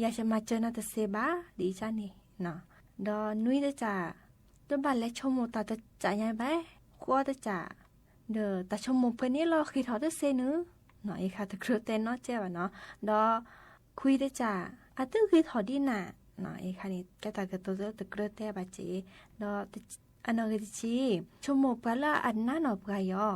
ယၤယမၤစၢၤနၤတသ့ဘၣ် ဒ်အံၤန့ၣ်. ဒီးနွံတစၢ် တဘၣ်လဲၤဆိကမိၣ်တၢ်တစၢ်ညါဘၣ်. ဃိးတစၢ် ဒီးတၢ်ဆိကမိၣ်ဖဲန့ၣ်လီၤဃ့ၢ်ထီၣ်တသ့နုၤ. အံၤခါတကြၢးတဲနီၣ်ကဲဘၣ်နီၣ်. ဒီးခွံတစၢ် အတဂ့ၤထီၣ်ဒံးနၤ. အံၤခါန့ၣ် ကဲတၢ်ကတိၤလၢတကြၢးတဲဘၣ်စ့ၢ်. ဒီးအနီၣ်ဂံၢ်တဆံ ဆိကမိၣ်ပှၤလၢအနးနီၢ်ပှၤယီၤ.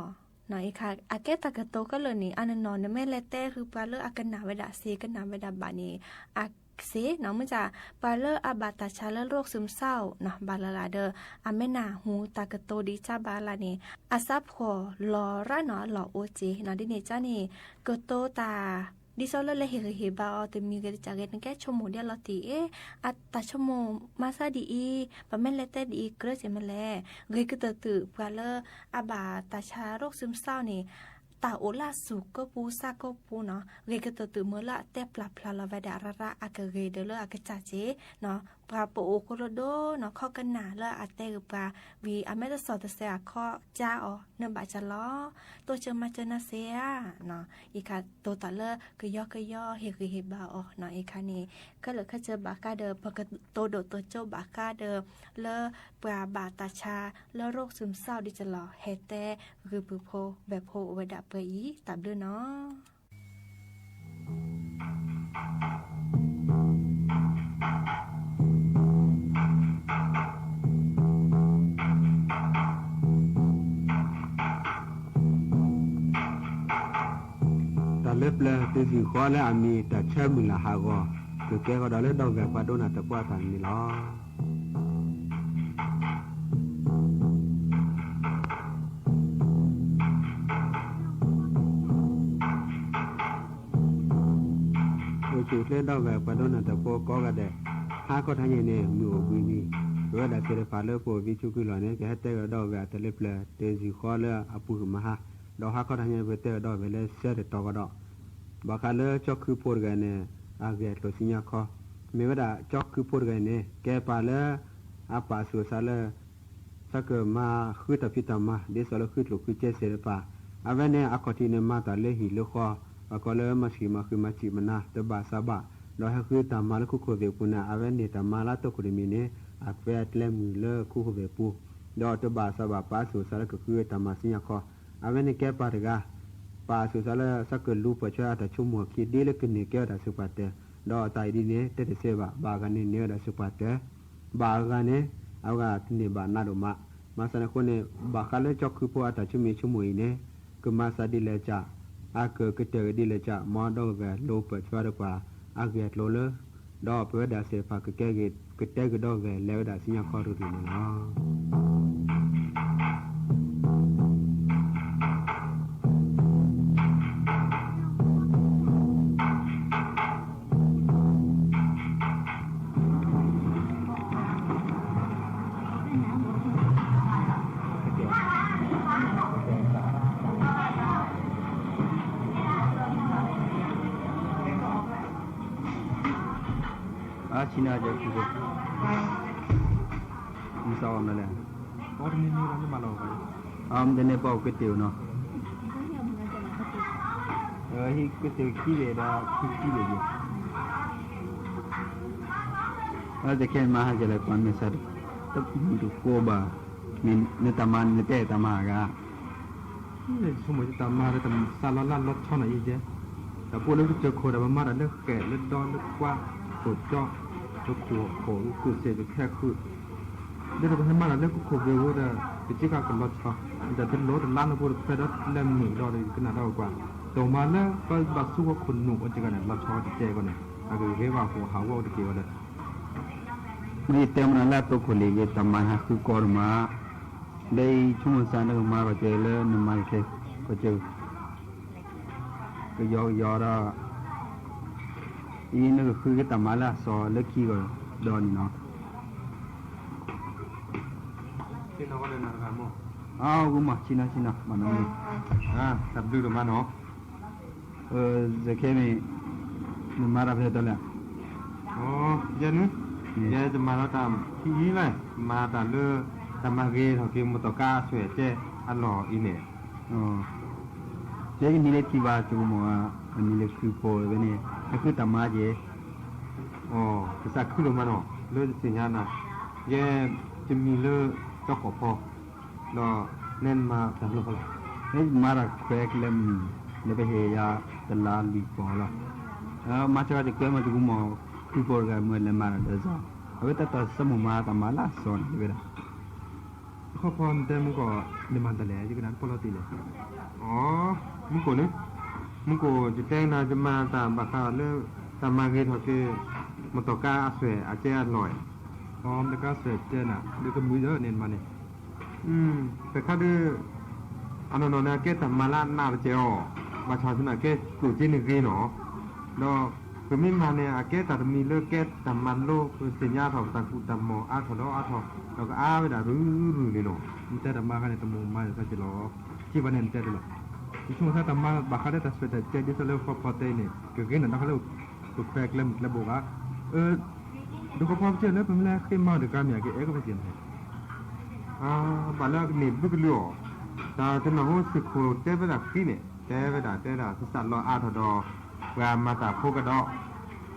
အံၤခါ အကဲတၢ်ကတိၤခဲလၢာ်န့ၣ် အနီၢ်နီၢ် နမ့ၢ်လဲၤတဲဃုာ်ပှၤလၢအကနၣ်ဝဲဒၣ်သ့ ကနၣ်ဝဲဒၣ်ဘၣ်န့ၣ် အသ့နီၣ်. မ့ၢ်တၢ် ပှၤလၢအဘၣ်တၢ်ဆါလၢရိးစူၢ်မဆါအီၤ ဘၣ်လၢ်လၢ်ဒီး အမ့ၢ်နၢ်ဟူတၢ်ကတိၤဒ်အံၤဘၣ်လၢ်န့ၣ် အသးဖှီၣ်လီၤရၣ်နီၣ်အလီၢ်အိၣ်စ့ၢ်. ဒ်န့ၣ်ကန့ၣ် ကတိၤတၢ် ဒ်သိးလၢလဲၤဟ့ၣ်ဂံၢ်ဟ့ၣ်ဘါအီၤ တမံၤဂ့ၤတစဲးဂ့ၤ နကဲဆိကမိၣ်ဒ်အလီၤတံၢ်အ့ၣ်, အတၢ်ဆိကမိၣ်မၤစၢ်ဒ်အံၤ, ပမ့ၢ်လဲၤတဲဒ်အံၤ ကြၢးစ့ၢ်မ့ၢ်လဲၣ်. ဂ့ၤကတၢၢ်သုးပှၤလၢအဘၣ်တၢ်ဆါရိၣ်သုးမုၢ်ဆါန့ၣ် တၢ်အိၣ်လၢအစူၢ်ကပိၤသးကပိၤနီၤ, ဂ့ၤကတၢၢ်သုးမုၢ်လၢအတဲပျၢ်ဖျါလီၤဝဲဒၣ်အရရၣ်အကဂ့ၤဒၢးလၢအကစၢ်စ့ၢ်နီၤ, ပှၤပအိၣ်ဃိလိာ်ဒိၣ်နီၤ ခီကနၣ်လၢအတဲဂ့ၤပှၤ ဝံၤအမ့ၢ်တစီၣ်တစဲးအခီၣ်ကၠါအီၤ နဘၣ်စၢ်လီၤ, တိစၢၤမၤစၢၤနၤစ့ၢ်ဧါနီၤ, ယခါတိၤတၢ်လၢကယီကယီဟ့ၣ်ဂံၢ်ဟ့ၣ်ဘါအီၤနီၤ, ယခါန့ၣ် ခဲလၢာ်ခဲဆ့ဘၣ်ဃးဒီး ပကတိၤဒိၣ်တိၤကၠိဘၣ်ဃးဒီး လၢပှၤဘၣ်တၢ်ဆါလၢရိၣ်သုးမုၢ်ဆါဒ်ကလီၤ ဟဲတဲဂုာ်ပုၢ်ဖိဝဲၢ်ဖိအိၣ်ဝဲဒၣ်ပှဲၤအံၤ တၢ်ဘျုးနီၤ. တၢ်လၢပျၢၤတစံၣ်ဃီလၢအမံၤ တၢ်ဆၢမုၢ်လၢ်ဟးဂီၤ ကကဲကဒီးလၢဒီပုၢ်ဝဲၢ်ပှၤဒိကနၣ်တၢ်ဖိအသးန့ၣ်လီၤ. အိၣ်ဆူၣ်အိၣ်ချ့ဒီပုၢ်ဝဲၢ်ပှၤဒိကနၣ်တၢ်ဖိကိးဂၤဒဲး, ဟါခီတဟါညါအံၤန့ၣ် မုၢ်အိၣ်ဘှံးနံၤ, ပဝဲဒၣ်သ့ၣ်တဖၣ်လၢပအိၣ်ဘံဆိကုလီၢ်န့ၣ် ကဟဲတဲကဒီးဒီပုၢ်ဝဲၢ်အတၢ်လၢပျၢၤတစံၣ်ဃီလၢအပူၤမဟါ, ဒီးဟါခီတဟါညါ ပကတဲကဒီးဝဲလၢဆၢတတီၤကဒီး ဘၣ်ဃးလၢကၠီခုဖိတဂၤန့ၣ် အဂ့ၢ်အကျိၤစံၣ်ညီၣ်ခီ, မ့ၢ်ဝဲဒၣ်ကၠီခုဖိတဂၤအံၤန့ၣ် ကဲပှၤလၢအပာ်ဆူၣ်အသးလၢ သးကမၤဃုတၢ်ဖံးတၢ်မၤ ဒ်သိးလၢဃုကျိၣ်ဃုစ့သ့ၣ်တဖၣ်, အဝဲန့ၣ်အခီၣ်ထံးန့ၣ် မၤတၢ်လၢဟံၣ်လၢဃီ, ပှၤကိးလၢမၤဆံးမၤဃုာ်မၤစံးမနၤ တဘၣ်စၢ်ဘၣ်, ဒီးဟဲဃုတၢ်မၤလၢခိခိၣ်သ့ၣ်ပူၤန့ၣ် အဝဲန့ၢ်တၢ်မၤလၢတိခိၣ်တမံၤန့ၣ် အကွဲးအကျဲမုာ်လၢခိခိၣ်သ့ၣ်ပူၤ, ဒီးတဘၣ်စၢ်ဘၣ် ပာ်ဆူၣ်အသးလၢကဃုတၢ်မၤစံၣ်ညီၣ်ခီ, အဝဲန့ၣ်ကဲပှၤတဂၤ ပာ်ဆူၣ်အသးလၢသးကလူၤပိာ်ထွဲအတၢ်ဆိကမိၣ်အခံ ဒ်လၢကန့ၢ်ကဲဝဲဒၣ်စူၢ်ပှၤတၢၢ်, ဒီးတၢ်အံၤဒ်န့ၣ် တဲတသ့ဘၣ်, ဘၣ်အဂၤန့ၣ်န့ၢ်ဝဲဒၣ်စူၢ်ပှၤတၢၢ်, ဘၣ်အဂၤန့ၣ် အဝဲတန့ၢ်ဘၣ်နးဒိၣ်မး, မၤစၢၤန့ၣ်အဃိန့ၣ် ဘၣ်ဃးလၢကၠီခုဖိအတၢ်ဆိမိၣ်ဆိကမိၣ်အံၤန့ၣ် ကမၤစၢၤဒ်လဲၣ်ကၠၢ်, အကကတၢၢ်က့ၤဒ်လဲၣ်ကၠၢ်, မ်ဒီပုၢ်ဝဲၢ်လူၤပိာ်ထွဲဒီးပှၤအဂ့ၢ်အကျိၤလၢ ဒီးပဝဲဒၣ်သ့ၣ်တဖၣ်ကကဲဂ့ၤ ကတဲကဒီးဝဲလဲၤဝဲဒၣ်စံၣ်ညီၣ်ခီရူၤရူၤန့ၣ်လီၤ. အဆံနၤကဲ မစးအီၤမနုၤလဲၣ်, အီတမံၤမံၤလီၤ နမၤလီၤ, အမတန့ၢ်ပှၤကတ့ၢ်နီၤ, ဟံးကတ့ၢ်ခံဘ့ၣ်ဒီးခံခံဘ့ၣ်ယဲ, အတခဲမၤဟါကလဲၣ် ကွၢ်မဲာ်ဆါ, တမုၢ်တကိးဘၣ်, နတၢ်မၤနတဲတၢ်မၤဂၤ ဆိကမိၣ်တၢ်မၤဒီးတၢ်စးလီၤလၢလီၤဆီန့ၣ်အံၤကဲ, တၢ်ပိာ်လၢကစၢၢ်ခိၣ်ဒီး ပမၤတၢ်လၢဃဲးလၢဒီလၢကွၢ်ခိၣ်ကၠီ, လၢခိၣ်ခိၣ်ကစ့ၢ်ကခဲဃုာ်, ဒီးပဟဲမၤတၢ်လၢကခိၣ်ဂ့ၤဝဲဒီး ပစ့ကၤကလီၤဆီ, ဒီးတလိၣ်တလါလၢဖိတဖျဲဒီးလၢမုာ်ဒီး ကနၣ်ဒီးကွၢ်, ဒီးမၤလၢပဘၣ်ဆိကမိၣ်ခိၣ်နူာ်အီၤတဂၤန့ၣ် လီၤဆီတကဲကီးန့ၣ် အကဂ့ၤဘၣ်ဟိၣ်ဟးဂီၤအိၣ်တက့ၢ်ဝဲဒီး မ့ၢ်ယတဲမနုၤလၢအတိခိၣ်လံၤ ယတၢ်မၤဟးဃုကီးတမး, ဒီးယဆိကမိၣ်စၢ်နကမၤကီးကဲလၢနမၤကဲ, ကစၢၢ်, ကယီကယီဒီး, အံၤနကဃုက့ၤတၢ်မၤလၢအစီၤလၢခံကဒီးန့ၣ်နီၤ, အဂ့ၤမး ဆ့နီၤဆ့နီၤ မၤနီၤ, တၢ်ဘျုးဒိၣ်မးနီၤ. စခဲမ့ၢ် နမၤတၢ်ဖဲလဲၣ်, ယဲန့ၣ် ယဲယမၤလီၤတၢ်ခံအံၤလဲၣ်, မၤတၢ်လၢ တၢ်မၤဂ့ၤထီၣ်က့ၤမီၢ်တီၢ်ကါအဆွဲၣ်အကျဲအလီၢ်အံၤန့ၣ်, ယဲယမံၤလၢထံၣ်ဘၣ် ဆိကမိၣ် အမံၤလၢခုဖိဝဲန့ၣ် ဟဲဃုတၢ်မၤက့ၤ ကစၢ်ခုလိာ်မးနီၤ လၢယသ့ၣ်ညါနၤ, ယဲယမံၤလၢ ကၠီကီၢ်ဖီ ဒီးနဲနမၤတၢ်လီၢ်ဖီလီၤ, မၤတၢ်ခွဲးကျဲမုၢ် လၢပဟ့ၣ်ယၤတလါလွံၢ်ပီၤလီၤ. မၤစၢၤက့ၤကွဲမၤတကူမီၢ် ခုဖိတဂၤမ့ၢ်လဲၤမၤတၢ်ဒီးစီၤ, အဝဲတၢ်တၢ်စၢမိၢ်မၤတၢ်မၤလၢအစီၤန့ၣ်ဝဲဒၣ် ခီဖီနတဲမူကီၢ် နမၤတၢ်လဲၣ် ယကနၣ်တပီၢ်လီၤတံၢ်လဲၣ်. အိ မူကီၢ်န့ၣ်, မူကီၢ် ယတဲနၤ ယမၤတၢ်ဘၣ်ဃးလၢ တၢ်မၤဂ့ၤထီၣ်က့ၤ မီၢ်တီၢ်ကါအဆွဲၣ်အကျဲအလီၢ်, မီၢ်တီၢ်ကါအဆွဲၣ်အကျဲနၤ ဒ်ကမုာ်ဒီးန့ၣ်မးန့ၣ် ပခါဒုး အနီၢ်နီၢ်န့ၣ် အကဲတၢ်မၤလၢအနးတကဲအီၤ, ဘၣ်ဆၣ်သနာ်က့ ကျိၣ်စ့န့ၣ်ဂ့ၤနီၤ, ဒီးပမ့ၢ်မၤန့ၣ် အကဲတၢ်တမံၤလၢကဲတၢ်မၤလိ ပသ့ၣ်ညါထီၣ်ပတၢ်ကူၣ်တၢ်မီၢ်အါထီၣ်ဒီးအါထီၣ် ဒီးကအါဝဲဒၣ်ရုၢ်ရုၢ်န့ၣ်လီၤ. နတဲတၢ်မၤခါန့ၣ် တမုာ်မၤန့ၣ်သီက့ၤလီၤ. ထံၣ်ဘၣ်န့ၣ်နတဲဒ်လီၤ. ယဆိကမိၣ်သးတၢ်မၤဘၣ်ဃးလၢတၢ်ဆွဲးတၢ်ကဲဒ်သိးလၢဃီဖီတဲအံၤန့ၣ် ကဂ့ၤနၤနီၢ်ခါလၢ ပခွဲးကျဲမုၢ်ကျဲဘိဘၣ်. ဒိၣ်ဃီဖီပကဲလၢပမ့ၢ်လဲၤဃ့မၤတဂၤမ့ၢ်အကဲအဲၣ်ကဖဲက့ၤန့ၣ် ဘၣ်လၢအကန့ၢ်ဘုကလုာ်အီၤ, တၢ်တနီၤဟိစ့ၢ်ကီးတဲဝဲဒၣ်ဃံန့ၣ် တဲဝဲဒၣ်တဲဒၣ်သစးလီၤအါထီၣ်ဒီး ပှၤမၤတၢ်ဖိကဒီး,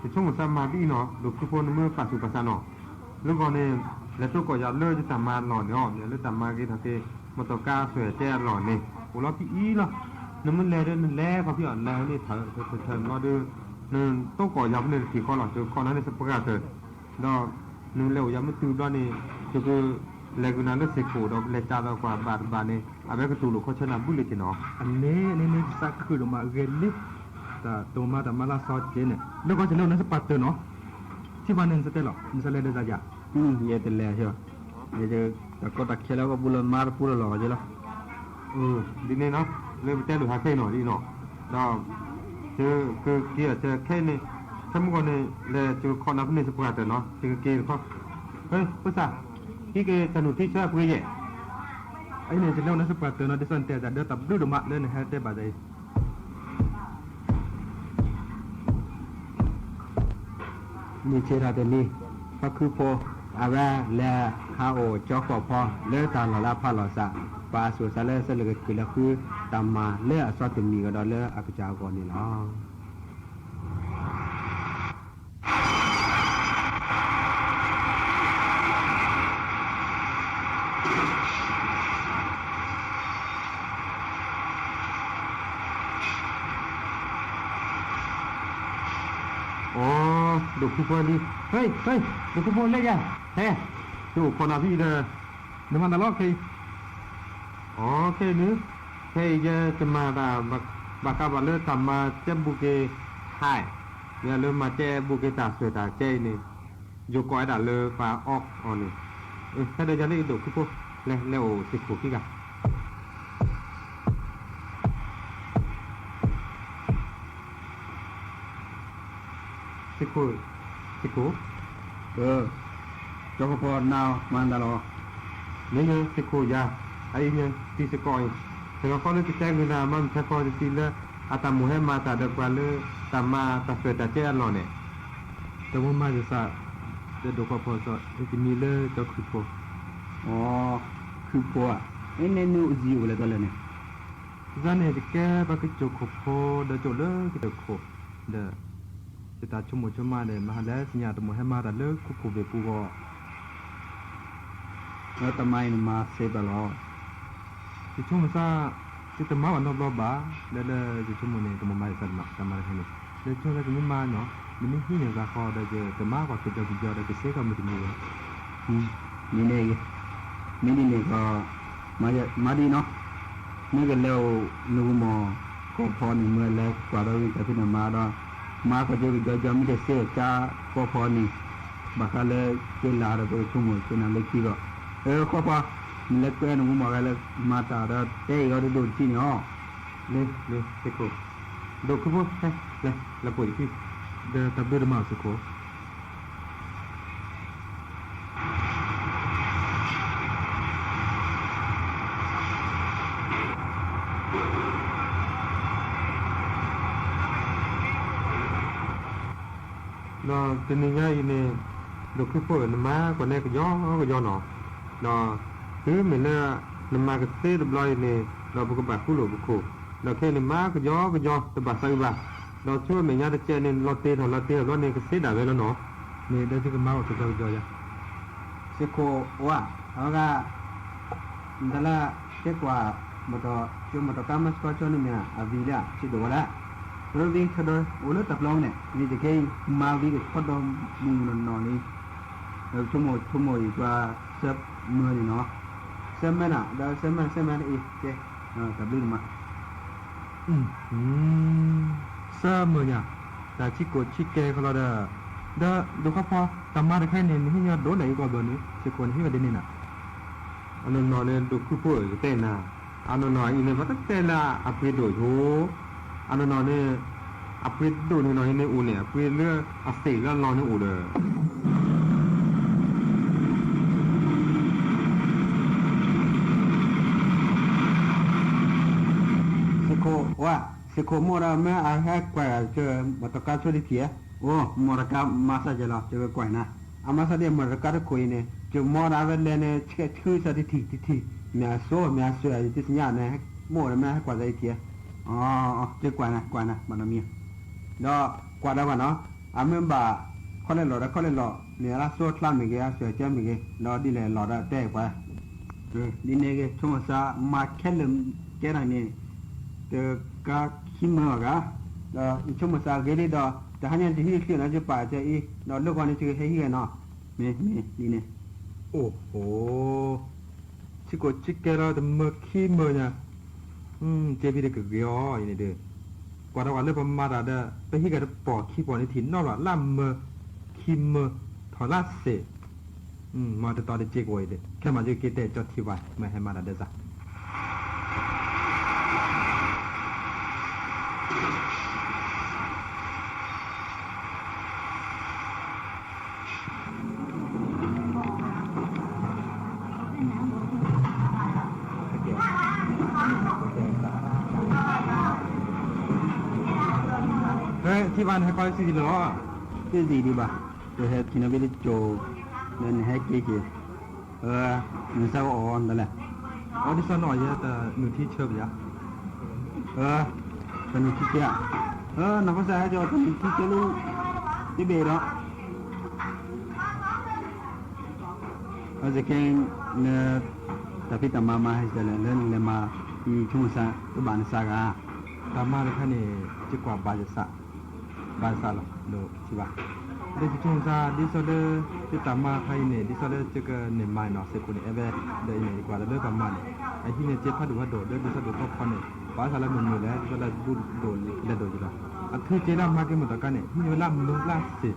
ယဆိကမိၣ်သးမၤဒ်အံၤနီၤ ဒိၣ်ခုဖိနမ့ၢ်ပာ်သူၣ်ပာ်သးနီၤ, လၢဂီၢ်န့ၣ် လဲၤတိကီၢ်ယၤလၢယတၢ်မၤလီၢ်န့ၣ်အီၤ မ့ၢ်လၢတၢ်မၤဂ့ၤထီၣ်က့ၤ မီၢ်တီၢ်ကါအသွဲၣ်တဲအလီၢ်န့ၣ် အိၣ်လီၤဖဲအံၤလီၤ. နမ့ၢ်လဲၤဒီးနလဲၤခီဖဲအီၤ လဲၤန့ၣ်ထၢၣ်ထၢၣ်ထၢၣ်ဘျီဒီး နတိကီၢ်ယၤဖဲန့ၣ်တထံၣ်ဃီလီၤ ကခီၣ်နၤန့ၣ်စပှၢ်တၢၢ် ဒီး နလဲၤအိၣ်ယၤမ့ၢ်တုၤဘျီန့ၣ် ယကလဲၤဃုာ်နၤလၢစ့ၢ်ကီးဒီး ပလဲၤကးဒီးကွၢ်ဘၣ်တဘၣ်န့ၣ် အဝဲကတူၢ်လိာ်ခီဆၢနၤဘုလၢက့ၤနီၤ. အန့ၣ်န့ၣ်န့ၣ် ယသးခုဒိၣ်မးဂ့ၤလံ, တၢ်တိၢ်မၤတၢ်မၤလၢစီက့ၤန့ၣ် လၢကီၢ်ဆၢန့ၣ်အိၣ်နစပှၢ်တၢၢ်နီၤ. ထံၣ်ဘၣ်န့ၣ်နစတဲလီၤ နစလဲၤဒီးသးယၤ ယတလဲၤ, တၢ်ကီတၢ်ခဲလၢကီၢ်ပူၤလၢမါတပူၤလၢ်လီၤက့ၤလီၤ. ဒ်န့ၣ်နီၤ လၢပတဲလိာ်ဟးခဲအံၤနီၤဒ်နီၤ, ဒီး ကက့ၤအီၤခဲအံၤန့ၣ် ခဲမုၢ်ဂီၤန့ၣ် လဲၤကခီၣ်နၤဖဲန့ၣ်စပှၢ်တၢၢ်နီၤ ယကက့ၤတခီ, ဖိသၣ်, ဟံးက့ၤတၢ်နုၢ်ထံဆၢအပှ့ၤယဲၢ်, အအံၤန့ၣ် ယလဲၤအိၣ်နစပှၢ်တၢၢ်နီၤ ဒ်သိးနတဲတၢ်ဒီးတၢ်ဘျုးဒိၣ်မးလၢနဟဲတဲဘၣ်ယၤအံၤ မုၢ်ဆ့ၣ်ထီၣ်တနံၤ, ဖါခုဖိ အဝဲလဲၤဟးအိၣ်ကၠီဃီၣ်ဖီ လၢတၢ်လီၢ်လၢအဖးလီၤစး, ပှၤအစိၤစးလၢဆၢလၢကကုၢ်လၢဃု တၢ်မၤလၢအစီတမံၤကဒီးလၢအကစၢ်အဂီၢ်န့ၣ်လီၤ. အိ ဒိၣ်ခုဖိလံ, ဟဲ, ဒိၣ်ခုဖိလဲၤယၤ, ဟဲ, ယအိၣ်ခိးနၤဖဲအံၤဒီး, နမၤတၢ်လီၤခဲအံၤ, အိ ခဲအံၤန့ၣ်, ခဲအံၤယကမၤတၢ်, ဘၣ်ဃးဘၣ်လၢတၢ်မၤကဲဘူးက့ၤ, ဟဲ, မ့ၢ်လၢမၤကဲဘူးက့ၤတၢ်ဆွဲးတၢ်ကဲအံၤန့ၣ်, ယကိးဝဲဒၣ်လၢပှၤအီအီၤန့ၣ်, ဟဲဒီးယၤလၢယဒိၣ်ခုဖိ, လဲၤလဲၤအိၣ်စ့ၢ်ခိၣ်ခံဂၤ စ့ၢ်ခိၣ်, စ့ၢ်ခိၣ်, ကၠီကဖီနၤမၤနၤလီၤ, မ့ၢ်စ့ၢ်ခိၣ်ယၤ, အအံၤန့ၣ်တံၤစ့ၢ်ကီးအံၤ, တဂၤဃီလၢကတဲဂ့ၤနၤမၤမုၢ်ထဲဃီတံၤလၢ အတၢ်မိၣ်ဟဲမၤတၢ်ဒီးပှၤလၢ တၢ်မၤတၢ်သွဲၣ်တၢ်ကဲအလီၢ်န့ၣ်, တမ့ၢ်မၤယသး, ဒီးဒိၣ်ဃီဖီစီ တမံၤလၢကၠီခုၣ်ဖိ, အိ ခုၣ်ဖိဧါ, အန့ၣ်နအိၣ်ယံၤအိၣ်လဲၣ်တလဲၣ်န့ၣ် ယၤန့ၣ် ယကဲပှၤကစၢၢ်ခိၣ်ဖိ ဒီးကၠိၣ်လၢကစၢၢ်ခိၣ်, ဒီး ယတၢ်ဆိကမိၣ်ဆိကမးန့ၣ် မဟါလဲၣ် သ့ၣ်ညါတမ့ၢ်ဟဲမၤတၢ်လၢခိခိၣ်ဘ့ၣ်ပူၤဂီၢ်, လၢတမၤအံၤနမၤစ့ၢ်ဘၣ်လီၤ, ယဆိကမိၣ်သး, ယတမၤဘၣ်နီတဘျီဘၣ်, လၢလၢယဆိကမိၣ်န့ၣ် တမ့ၢ်မၤယသးတမၤတၢ်မၤတခါန့ၣ်, လၢယဆိကမိၣ်လၢကမ့ၢ်မၤနီၤ, နမ့ၢ်ဟံးန့ၢ်သးဃီဒီး ယတမၤပှၤကယီကယီဒီးကစ့ကီၢ်မုၢ်တနံၤဘၣ် မ့ၢ်န့ၣ်, မ့ၢ်ဒ်န့ၣ်ကီး, မၤဒ်နီၤ, မ့ၢ်ကလဲၤအိၣ်နဂီၢ်မီၢ်, ကီၢ်ဖီန့ၣ် မ့ၢ်လဲၤကွၢ်ဒီးဝံၤတၢ်ဖံးန့ၣ်မၤဒီး, မၤကီၢ်ကၠိကယီကယီ မ့ၢ်တစ့ၢ်ကီးကၠါကီၢ်ဖီန့ၣ်, ဘၣ်ဃးလၢက့လၤဒီးပကဆိကမိၣ်ဆိနၤလၢခံဂီၢ်, အၢ ကီၢ်ဖီ, နလဲၤကွဲနဂီၢ်မီၢ်ဂၤလၢ မၤတၢ်ဒီးတဲအံၤအီၤတဒိၣ်တထံၣ်န့ၣ်အီၤ, လၢ လၢ စ့ၢ်ခိၣ်, ဒိၣ်ခုဖိ, ဟဲ, လဲၤ, လဲၤပိာ်ယခံ, ဒီးတၢ်ဘျုးဒိၣ်မးစ့ၢ်ခိၣ် ဒီးတနံၤညါအံၤန့ၣ်, ဒိၣ်ခုဖိဧၢ နမၤကီၢ်နဲကယီကယီနီၤ, ဒီးတုၤမ့ၢ်လၢ နမၤကသ့တဘျီအံၤန့ၣ် ဒီးပကဘၣ်ဃူလိာ်ပခိၣ်, ဒီးခဲအံၤန့ၣ်မၤကယီကယီတဘၣ်သးအုးဘၣ်, ဒီးဆိအမဲာ်ညါတကဲးန့ၣ် လီၤတ့ၢ်ထီၣ်လီၤတ့ၢ်ထီၣ်ဘျီန့ၣ် ကသ့ဒၣ်ဝဲလီၤနီၤ, န့ၣ်ဒီးသုကမၤကီၢ်ကယီကယီယၤ စ့ၢ်ခိၣ်ဧါ, အဝဲဂၤ နတၢ်လၢ တဲကွၢ် မီၢ်တီၢ်ကၠိမီၢ်တီၢ်ကါမၤစှၤကၠိန့ၣ်မ့ၢ်ဧါ, အဝံၤလၢ ဆံးဒိၣ်ဝဲလၢ ရဘံ ဆၢဒိၣ်အိၣ်လၢတၢ်ပျီန့ၣ် မ့ၢ်တကဲအံၤ မၤဝံၤကဆီဒီးမုၢ်နီၢ်နီၢ်လံ, ဆိကမိၣ်ဆိကမိၣ်အံၤ ပှၤစၢမၢန့ၣ်နီၤ, စၢမၢနၤ ဒီးစၢမၢ စၢမၢတအံၤ ကဲ တၢ်ဘျုးဒိၣ်မး စၢမၢညါ, တၢ်ဆံးကိာ်ဆံးကဲခီလီၤဒီး, ဒီးဒိၣ်ဃီဖီ တၢ်မၤတခါအံၤန့ၣ် နဟ့ၣ်ညီဒိၣ်လဲၣ်အံၤကီၢ်ဘျီန့ၣ် စ့ၢ်ကီးနဟ့ၣ်ဝဲဒ်န့ၣ်နၤ, အနီၢ်နီၢ်န့ၣ် ဒိၣ်ခုဖိဧၢ ယတဲနၤ, အနီၢ်နီၢ်အံၤန့ၣ် ပတတဲလၢအပှ့ၤဒိၣ်ယိ, အနီၢ်နီၢ်န့ၣ်, အ အပှ့ၤဒိၣ်န့ၣ်နီၤ ဟံးန့ၢ်အိၣ်န့ၣ် အပှ့ၤလၢအသ့ၣ်လၢအလီၢ်န့ၣ်အိၣ်ဒီး စ့ၢ်ခိၣ်ဝဲ, စ့ၢ်ခိၣ်မိၢ်ဒီးမ့ၢ်အဟဲကွၢ်က့ၤ မီၣ်တကါဆိဒံးထံၣ်ဧါ, အိၣ် မီၣ်တကါမၤစၢ်ကဲလီၤ ကကွၢ်နၤ, အမၤစၢ်ဒ်မီၣ်တကါတခိၣ်အံၤန့ၣ် ယမီဒၣ်ဝဲလဲၣ်န့ၣ် ဆဲးဆှုစၢ်ဒံးထံၣ်တထံၣ်, မ့ၢ်အစိမ့ၢ်အစှၤ ယတသ့ၣ်ညါန့ၣ် မိၢ်ဒီးမ့ၢ်ဟဲကွၢ်စၢ်ဒံးထံၣ်ဧါ, အကကွၢ်နၤ ကွၢ်နၤ ဘၣ်နီတမံၤ, ဒီးကွၢ်ဒီးကွၢ်နီၤ, အမ့ၢ်ဘၣ် ခီလဲၣ်လီၤဒီးခီလဲၣ်လီၤ မ့ၢ်အလၢစိချါမ့ၢ်ဂ့ၤ အစှၤကဲမ့ၢ်ဂ့ၤ ဒီးဒ်လဲၣ်လီၤဒီးတဲကွၢ် ဒ်န့ၣ်ဂ့ၤ ဆိကမိၣ်သးမၤခဲလၢာ်ကဲထီၣ်န့ၣ် တကါခံမၢအဂၤ, ဒီးယဆိကမိၣ်သးဂ့ၤလံဒီး တဟါညါယဟံးတချုးနီၤ ယပာ်စၢၤအံၤ ဒီးလၢဂီၤန့ၣ်ယကဟဲဟံးဂ့ၤနီၤ, မ့ၢ်မ့ၢ်ဒ်န့ၣ်, အိၣ်ဟိ ဆံးကိာ်ဆံးကဲလီၤ တမၢခံမၢညါ, စ့ဖံတကဂ့ၤအီၤအံၤန့ၣ်ဒီး, ကွၢ်ဒီးကွၢ်လၢပမၤတၢ်ဒီး ပဟံးကဒီးတပီၢ်ခံပီၢ်န့ၣ်ထံၣ်နီတဘျီ လၢမၢခံမၢ ထီၣ်လၢစ့ၢ် မၤတတီၤတစ့ၢ်ကီးအံၤဒီး ခဲမၤက့ၤက့ၤတဲာ်ကၠီထံဘၣ် မ့ၢ်ဟဲမၤတၢ်ဒဲးစး ဟဲထံၣ်ဘၣ်နဟဲခီလၢစံၣ်ဒံးလီၤ, စံၣ်ဒံးဒံးဘၣ်, ပဟဲထံၣ်နီၣ်ဘ့ၣ်တကၠိၤ, လၢနဟဲက့ၤက့ၤ, နစၢ်ကအီၣ်ဒ်လဲၣ်, အီဒ်စီနီၣ်ယဲတနုာ်ထံဆၢပယါ, တနုာ်ထံဆၢ, နီၢ်ကစၢ်ဟဲကၠီတနုာ်ထံဆၢလၢ, တဘ့ၣ်ဒီး အစ့ၢ်ကီး လၢ တၢ်ဖံးတၢ်မၤမၤဟဲကလဲၣ် လၢနလဲၤမၤ ယဆိကမိၣ်သး တဘၣ်နသးဂၤ, တၢ်မၤတခါန့ၣ် ယကွၢ်ဘၣ်ယသး, ဘၣ်ယသးလီၤ ဒီးထံၣ်ဘၣ်, ဒီးယဆိကမိၣ်သး ဒ်သိးလၢ ယတၢ်မၤတခါအံၤန့ၣ် ဒ်သိးလၢယကန့ၢ်မၤနီၤ စ့ၢ်ကီးန့ၣ် အဲၣ်ဝဲ ဒီးအံၤန့ၣ် ယကွၢ်လၢလၢပှၤမၤန့ၣ် အဟံးန့ၢ်စ့ဖးဒိၣ်ဖးဒိၣ် လၢဒ်သိးဒိၣ်ဖီခိၣ်န့ၣ် ဘၣ်ယသးလၢမုာ်မုာ်လဲၣ် ဒ်သိးလၢဒိၣ်လဲၣ်ဒိၣ်ယံၤလီၤ, အထူစ့လၢအမၤက့ၤမုၢ်တကါန့ၣ် ဟံးန့ၢ်ဝဲလၢမုၢ်လၢစ့ၢ်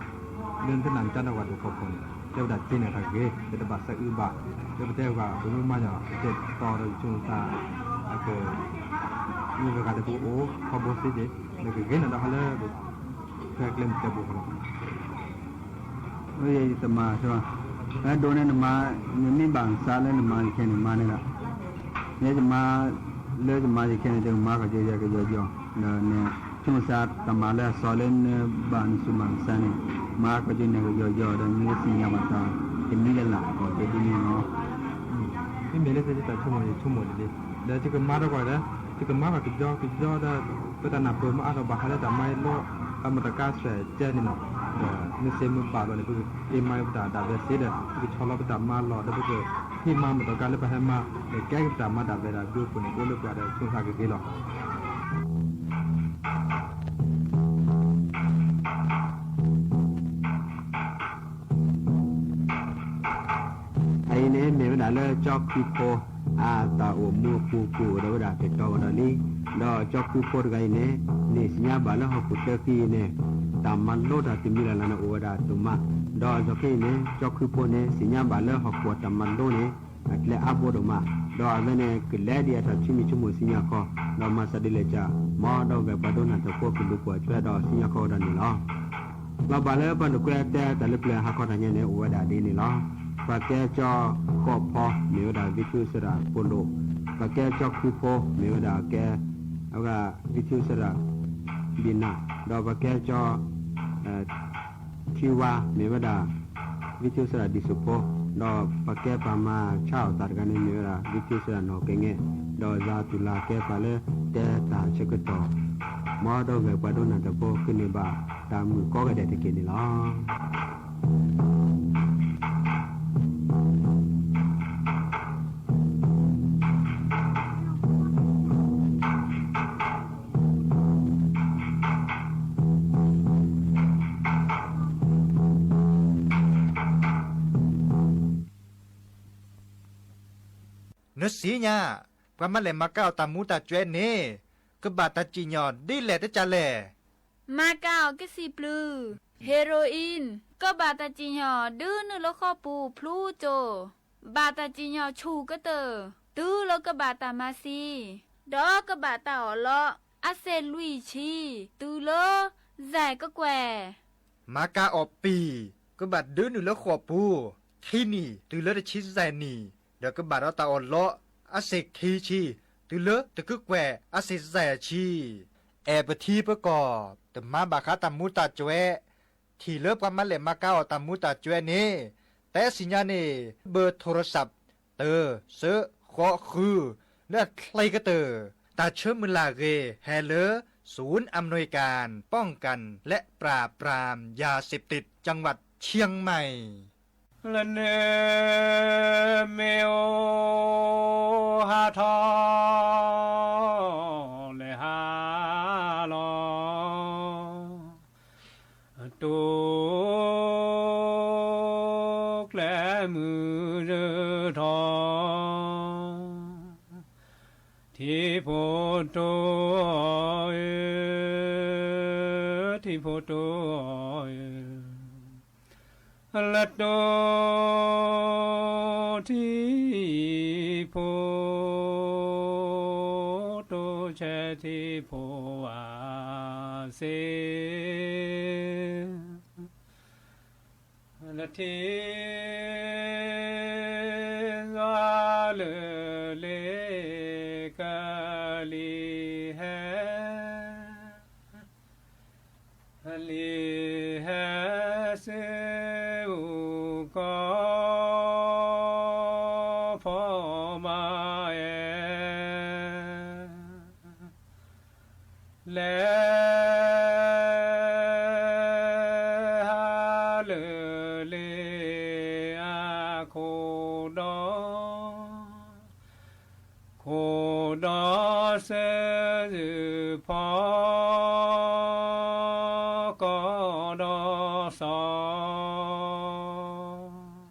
လၢနတနၢ်ကၢ်ဒီးပှၤဒိၣ်ဖီခိၣ်န့ၣ် တဲဝဲဒၣ်စ့န့ၣ်တၢ်ဂ့ၤ ပတဘၣ်သးအုးဘၣ်, လၢပတဲဘၣ် ပမ့ၢ်မၤညီ ပတဲတီဒီးယဆိကမိၣ်သး အက မ့ၢ်ဝဲဂၤတပူၤအိၣ် ထီဘိစ့ဒ့ၣ် လၢကဂ့ၤန့ၣ်ဒီးဟီလၢ ဖဲကျဲမုၢ်ကျဲဘိလီၤ ယတမၤ ဟဲဒိးန့ၢ်နမၤ နမ့ၢ်ဘၣ်နသးလၢနမၤယခဲန့ၣ်မၤန့ၣ်ဒီး ယဲယမၤ လၢယမၤယခဲန့ၣ် တမၤကီၢ်ကၠိယဲကယီယီ ဒီးန့ၣ် ဆိကမိၣ်သးတၢ်မၤလၢအစီၤလၢနဘၣ်နသူၣ်ဘၣ်နသးန့ၣ် မၤကီၢ်ကၠိန့ၣ်ကယီယီ ဒီးနသ့ၣ်ညါဘၣ်တၢ် တမံၤလၢ်လၢ်ကီၢ်ကၠိဒ်န့ၣ်လီၤ မ့မ့ၢ်လၢယတၢ်ဆိကမိၣ်န့ၣ် ဆိကမိၣ်ဒ်န့ၣ် ဒီးယကမၤဒီးကွၢ်ဒီး ယကမၤဘၣ်ကယီကယီဒီး ပတၢ်နၢ်ပၢၢ်မ့ၢ်အါထီၣ်ဘၣ်ဃးလၢတၢ်မၤအံၤလီၤ အမုၢ်တကါစဲးကဲန့ၣ်လီၤ, ဒီးမ့ၢ်စ့မ့ၢ်ဘၣ်လီၤန့ၣ် ပကဟ့ၣ်မၤပတၢ်ဒၣ်ဝဲစ့ဒီး ပကဆီလီၤပတၢ်မၤလီၢ် ဒီးပကဟ့ၣ်မၤမုၢ်တကါလၢပဟဲမၤ ဒီးကဲပတၢ်မၤဒၣ်ဝဲဒၣ်ဒုးအပူၤန့ၣ် ကအိၣ်လၢပှၤဒီးဆိကမိၣ်သးကဂ့ၤလီၤ. အအံၤန့ၣ်မ့ၢ်ဝဲဒၣ်လၢကၠီခွံဖိ အတၢ်အိၣ်မူအပူၤကွံာ်အိၣ်ဒီးဝဲဒၣ်တတီၤကဒီးလံ, ဒီးကၠီခွံဖိတဂၤအံၤန့ၣ် န့ၢ်သ့ၣ်ညါဘၣ်လၢဟီၣ်ခိၣ်ချၢခံအံၤန့ၣ် တၢ်မၤလိတၢ်တမံၤလၢ်လၢ်န့ၣ်အိၣ်ဝဲဒၣ်ဒိၣ်မး, ဒီးအက့ၢ်အဂီၤအံၤန့ၣ် ကၠီခွံဖိန့ၣ် သ့ၣ်ညါဘၣ်လၢဟီၣ်ခိၣ်အတၢ်မၤလိန့ၣ် အကျဲအါဘိဒိၣ်မး, ဒီးအဝဲန့ၣ်ကလဲၤဒ်အတၢ်ဆိမိၣ်ဆိကမိၣ်သ့ၣ်ညါခီ, ဒီးမၤသးဒ်လဲၣ်ကၢ် မ်ဒီပုၢ်ဝဲၢ်ပှၤဒိကနၣ်တၢ်ဖိကလူၤပိာ်ထွဲဒီးသ့ၣ်ညါခီဝဲဒၣ်န့ၣ်လီၤ. လီၤဘၣ်လၢပှၤဒိၣ်ကွဲတဲတၢ်လၢပျၢၤဟးခီတၢ်ညါန့ၣ် အိၣ်ဝဲဒၣ်ဒ်န့ၣ်လီၤ. ပှၤကဲကၠီဃိးဖိ မ့ၢ်ဝဲဒၣ် ဝံထူစရၣ်ဖိလိာ်, ပှၤကဲကၠီခွံဖိ မ့ၢ်ဝဲဒၣ်ကဲ အဝဲဒၣ် ဝံထူစရၣ် ဒံၣ်နၢ်, ဒီးပှၤကဲကၠီ ထံဝါ မ့ၢ်ဝဲဒၣ် ဝံထူစရၣ်ဒံၣ်စိၣ်ဖိ, ဒီးပှၤကဲပှၤမၤဆါအီၣ်သးတဂၤန့ၣ် မ့ၢ်ဝဲဒၣ် ဝံထူစရၣ်နီၢ်ကဲငဲ, ဒီးယၤတူၢ်လၢ်ကဲပှၤလၢတဲတၢ်ဆၢကတီၢ်, မ်ဒီပုၢ်ဝဲၢ်ပှၤဒိကနၣ်တၢ်ဖိ ကန့ၢ်ဘၣ်တၢ်မုာ်ကိးဂၤဒဲးတက့ၢ်န့ၣ်လီၤ. နသ့ၣ်ညါ, ပှၤမၤလဲၢ်မၤကၤအီၣ်တၢ်မူၤတၢ်စဲးန့ၣ် ကဘၣ်တၢ်စံၣ်ညီၣ်ဒ်လဲၣ်တကးလဲၣ်. မၤကၤအီၣ်ကစံာ်ပျုၢ် heroin ကဘၣ်တၢ်စံၣ်ညီၣ်ဒုးနုာ်လၢဃီပူၤဖျိကၠိ, ဘၣ်တၢ်စံၣ်ညီၣ်ဆူၣ်ကတၢၢ် တုၤလၢကဘၣ်တၢ်မၤသံ, ဒီးကဘၣ်တၢ်အီၣ်လီး အစ့လွံၢ်ဆံ, တုၤလၢယဲၢ်ကကွဲၢ်, မၤကၤအီၤပံၤ, ကဘၣ်ဒုးနုာ်လၢဃိာ်ပူၤ, ခံနံၣ်, တုၤလၢတဆံယဲၢ်နံၣ်, ဒီးကဘၣ်ဒီးတၢ်အီၣ်လီး, အစ့ခံဆံ, တုၤလၢတကကွဲၢ်အစ့ယဲၢ်ဆံ. အဲၣ်ပထံပကီၢ်, တမၤဘၣ်ဃးတၢ်မူတၢ်ကွဲး, ထံၣ်လၢပှၤမၤလဲၢ်မၤကၤအီၤတၢ်မူတၢ်ကွဲးန့ၣ်, တဲစံၣ်ညီၣ်န့ၣ်, ဘၢၣ်ထိရစးပ်ၣ်, တၢ, စၢ, ဃိး ဃု, လၢအချ့ကတၢၢ်, တၢ်ဆၢမုၢ်လၢ်ဂ့ၤ ဟဲလၢ ศูนย์อำนวยการป้องกันและปราบปรามยาเสพติดจังหวัดเชียงใหม่ လၢန့ၣ်မ့ၢ်အိၣ်ဟးထီၣ်လဲၤဟးလီၤ, တိကျဲမုၢ်ထီၣ်, ထံဖိတိၤဧၢ, ထံဖိတိၤဧၢ, လၢတိၤထံဖိ, တိၤဆဲးထံဖိအစ့ လၢထံ လၢလ့ကလံၤဟဲ, လံၤဟဲစ့အူကီၢ် ဖီမၤအဲၣ် လဲၤဟးလၢလ့အခိၣ်ဒီ, ခိၣ်ဒီစၢၤယုၢ်ဖီ ကီၢ်ဒီစီၤ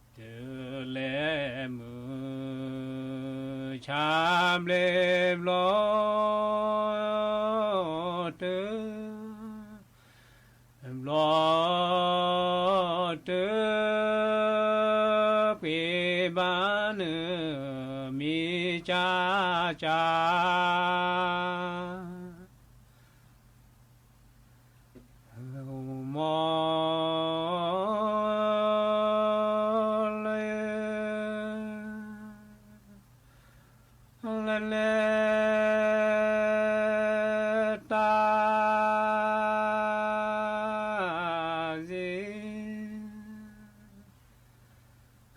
တုၤလဲၤမုၢ်ဆါဘျ့ဘျီ တုၤ ဘျီ တုၤ ပှ့ၤဘၣ်နုာ် မံၤကၢ်ကၢ် မီၤ လၢလဲၤတၢ်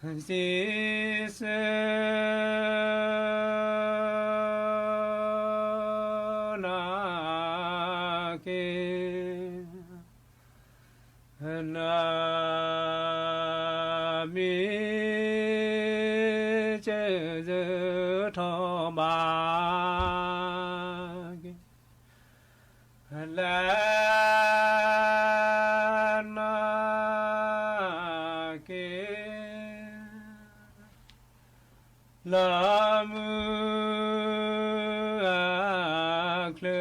စံး စံးဆၢ နာ်က့ၤ နမံၤ စၢၤစၢၤထီၣ်ဘၣ်က့ၤ လဲၤ နာ်က့ၤ လၢမုၢ်အချၢ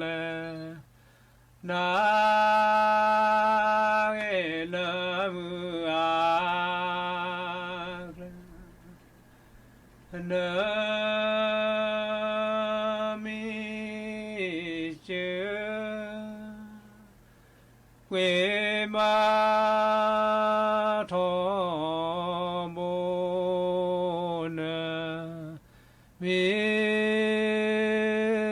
လဲၤ နာ်က့ၤ လၢမုၢ်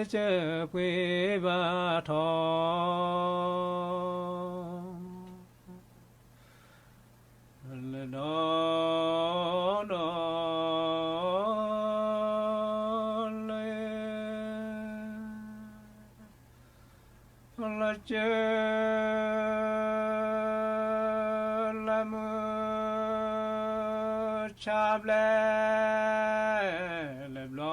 အချၢ နမံၤ စၢၤ ပှ့ၤဘၣ်ထီဘိ နမံၤ စၢၤ ပှ့ၤဘၣ်ထီ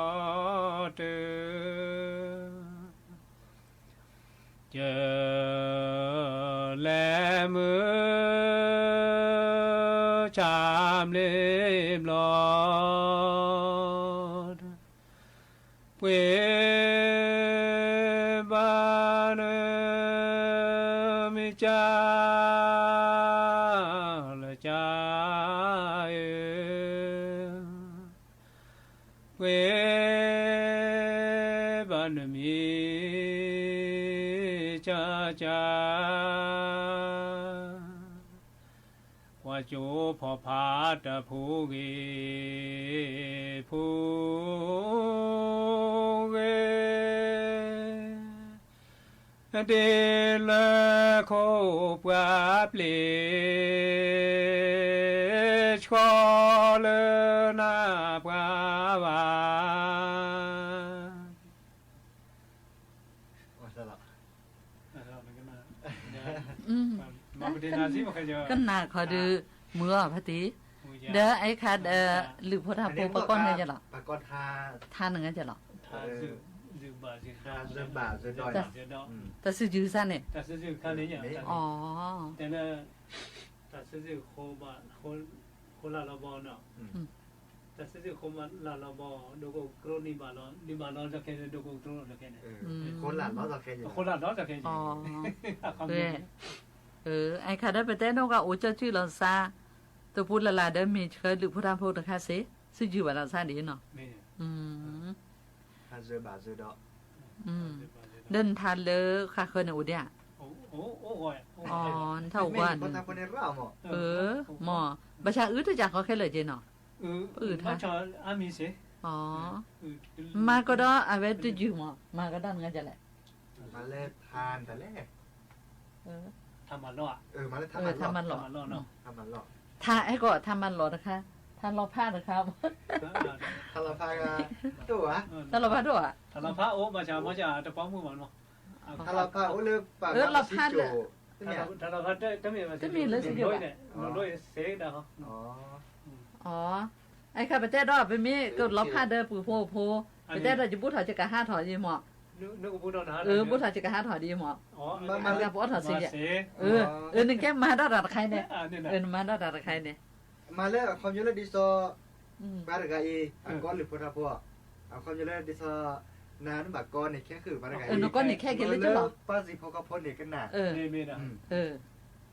လၢဒီဒီ လၢ လၢစၢၤ လၢမုၢ်ဆါဘျ့ လၢဘျီတုၤ စၢၤ လဲၤမုၢ်ဆါဘျ့ဘျီ ပှ့ၤဘၣ် နမံၤ ကၢ် လၢကၢ်အၢ လၢ ပှဲၤဘၣ်နမံၤကၢ်ကၢ်, ပှၤကၠိဖီဖးတၢ်ဖိဂ့ၤဖိဂ့ၤ, ဒ်လၢခိပှၤပျ့ၤ ဆှီလၢနၢ်ပှၤဘၣ်. ကနၣ်ခီဒုး မုာ်အီၤဖါတံၢ်, ဒီးအဲခါဒီး လုၢ်ဖိထါဖိပှၤကီၢ်န့ၣ်ယလီၤ, ထါနုာ်ကလီၤ, တၢ်စုယုၢ်စၢ်န့ၣ်, တၢ်စုယုၢ်ဃိဘၣ် ဃိလၢ်လီၤဘီ, တၢ်စုယုၢ်ဃိလၢ်လီၤဘီ ဒိကအိၣ်ကတြိနံၣ်ဘၣ်လီၤ, နံၣ်ဘၣ်လီၤတၢ်ခဲန့ၣ် ဒိကအိၣ်ကတြိလီၤတၢ်ခဲန့ၣ်, ဃိလၢ်လီၤတၢ်ခဲ, ဃိလၢ်လီၤတၢ်ခဲ, အဲခါဒီးပတဲဒိကအိၣ်ကၠီကၠူၣ်လီၤသး, တပူၤလၢ်လၢ်ဒီးမ့ၢ်ဆှၢလုၢ်ဖိထါဖိတခါစ့ၢ်, စုယုၢ်ဘၣ်လီၤသးဒ်နီၤ, ဟးစၢၤဘၣ်စၢၤဒီး, ဒီးနထါလၢဃၣ်ဃၢၤန့ၣ်အိၣ်ဒံးဧါ, အီ နထါအိၣ်ကွၢ်န့ၣ်, မ့ၢ်, ဘၣ်ဆၣ်အုၣ်တၢ်ကၢ်ဃီခဲလၢာ်က့နီၤ, ပအုၣ်ထါ, အီ, မၤကဒီးအဝဲတယုၢ်မး, မၤကဒီးနငါဒ်လဲၣ်, မၤလၢထါန့ၣ်လဲၣ်, ထါမၤလီၤ, ထါမၤလီၤ, ထါအဲကီး ထါမၤလီၤတခါ, ထါလီၤဖးတခါ, ထါလီၤဖးတအိၣ်ဧါ, ထါလီၤဖးတအိၣ်ဧါ, ထါလီၤဖးအိၣ်ဘၣ်ဆၣ်မ့ၢ်တပီမုၢ်ဘၣ်နီၤ, ထါလီၤဖးအိၣ်လၢပှၤလီၤဖးလၢ, တမ့ၢ်လၢစံၣ်ကိၣ်ဘၣ်, အီ, အဲခါပတဲဒီး ပမ့ၢ်ကလီၤဖးဒီးပုၢ်ဖိဖိ, ပတဲဒီးယဘူၣ်ထီၣ်ယကဟးထီၣ်ဒ်မး, ဘူၣ်ထီၣ်ယကဟးထီၣ်ဒ်မး, ပအီထီၣ်စ့ၢ်ကီး, နကဲမၤဒီးတၢ်တခါအံၤန့ၣ်, နမၤဒီးတၢ်တခါအံၤန့ၣ်, မၤလၢအခီပညီလၢဒ်သိး ပှၤတဂၤအံၤ အကီလုၢ်ဖိထါဖိ, အခီပညီလၢဒ်သိး နၤနဘၣ်ကီန့ၣ်ခဲဃုာ်ပှၤတဂၤအံၤ, နကီန့ၣ်ခဲက့ၤလၢပှၤစံၣ်ဖိကီၢ်ဖိန့ၣ်ကနၣ်,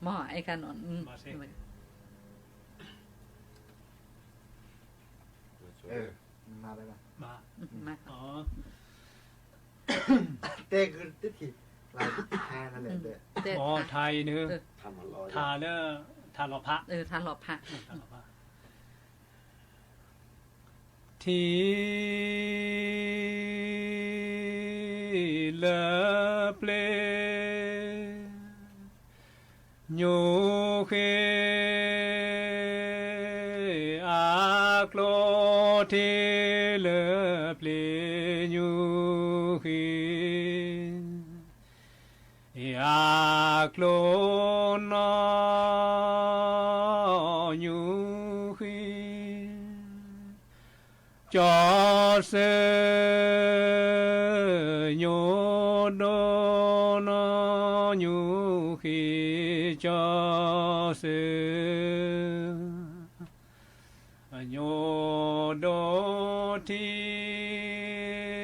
မ့ၢ်, မ့ၢ်, တဲဂုာ်တထံၣ်, ထါအံၤန့ၣ်, ထါလၢ, ထါလီၤဖး, ထါလီၤဖး, ထံလၢပျ့ၤညိၣ်ဃ့, အကျိၤထံ လၢပျ့ၤညိၣ်ဃ့, အကျိၤနီၢ်ညိၣ်ဃ့, ကၠီစၢၣ်, ညိၣ်ဒိၣ်နီၢ်ညိၣ်ဃ့, ကၠီစၢၣ်, ညိၣ်ဒိၣ်ထံ လၢ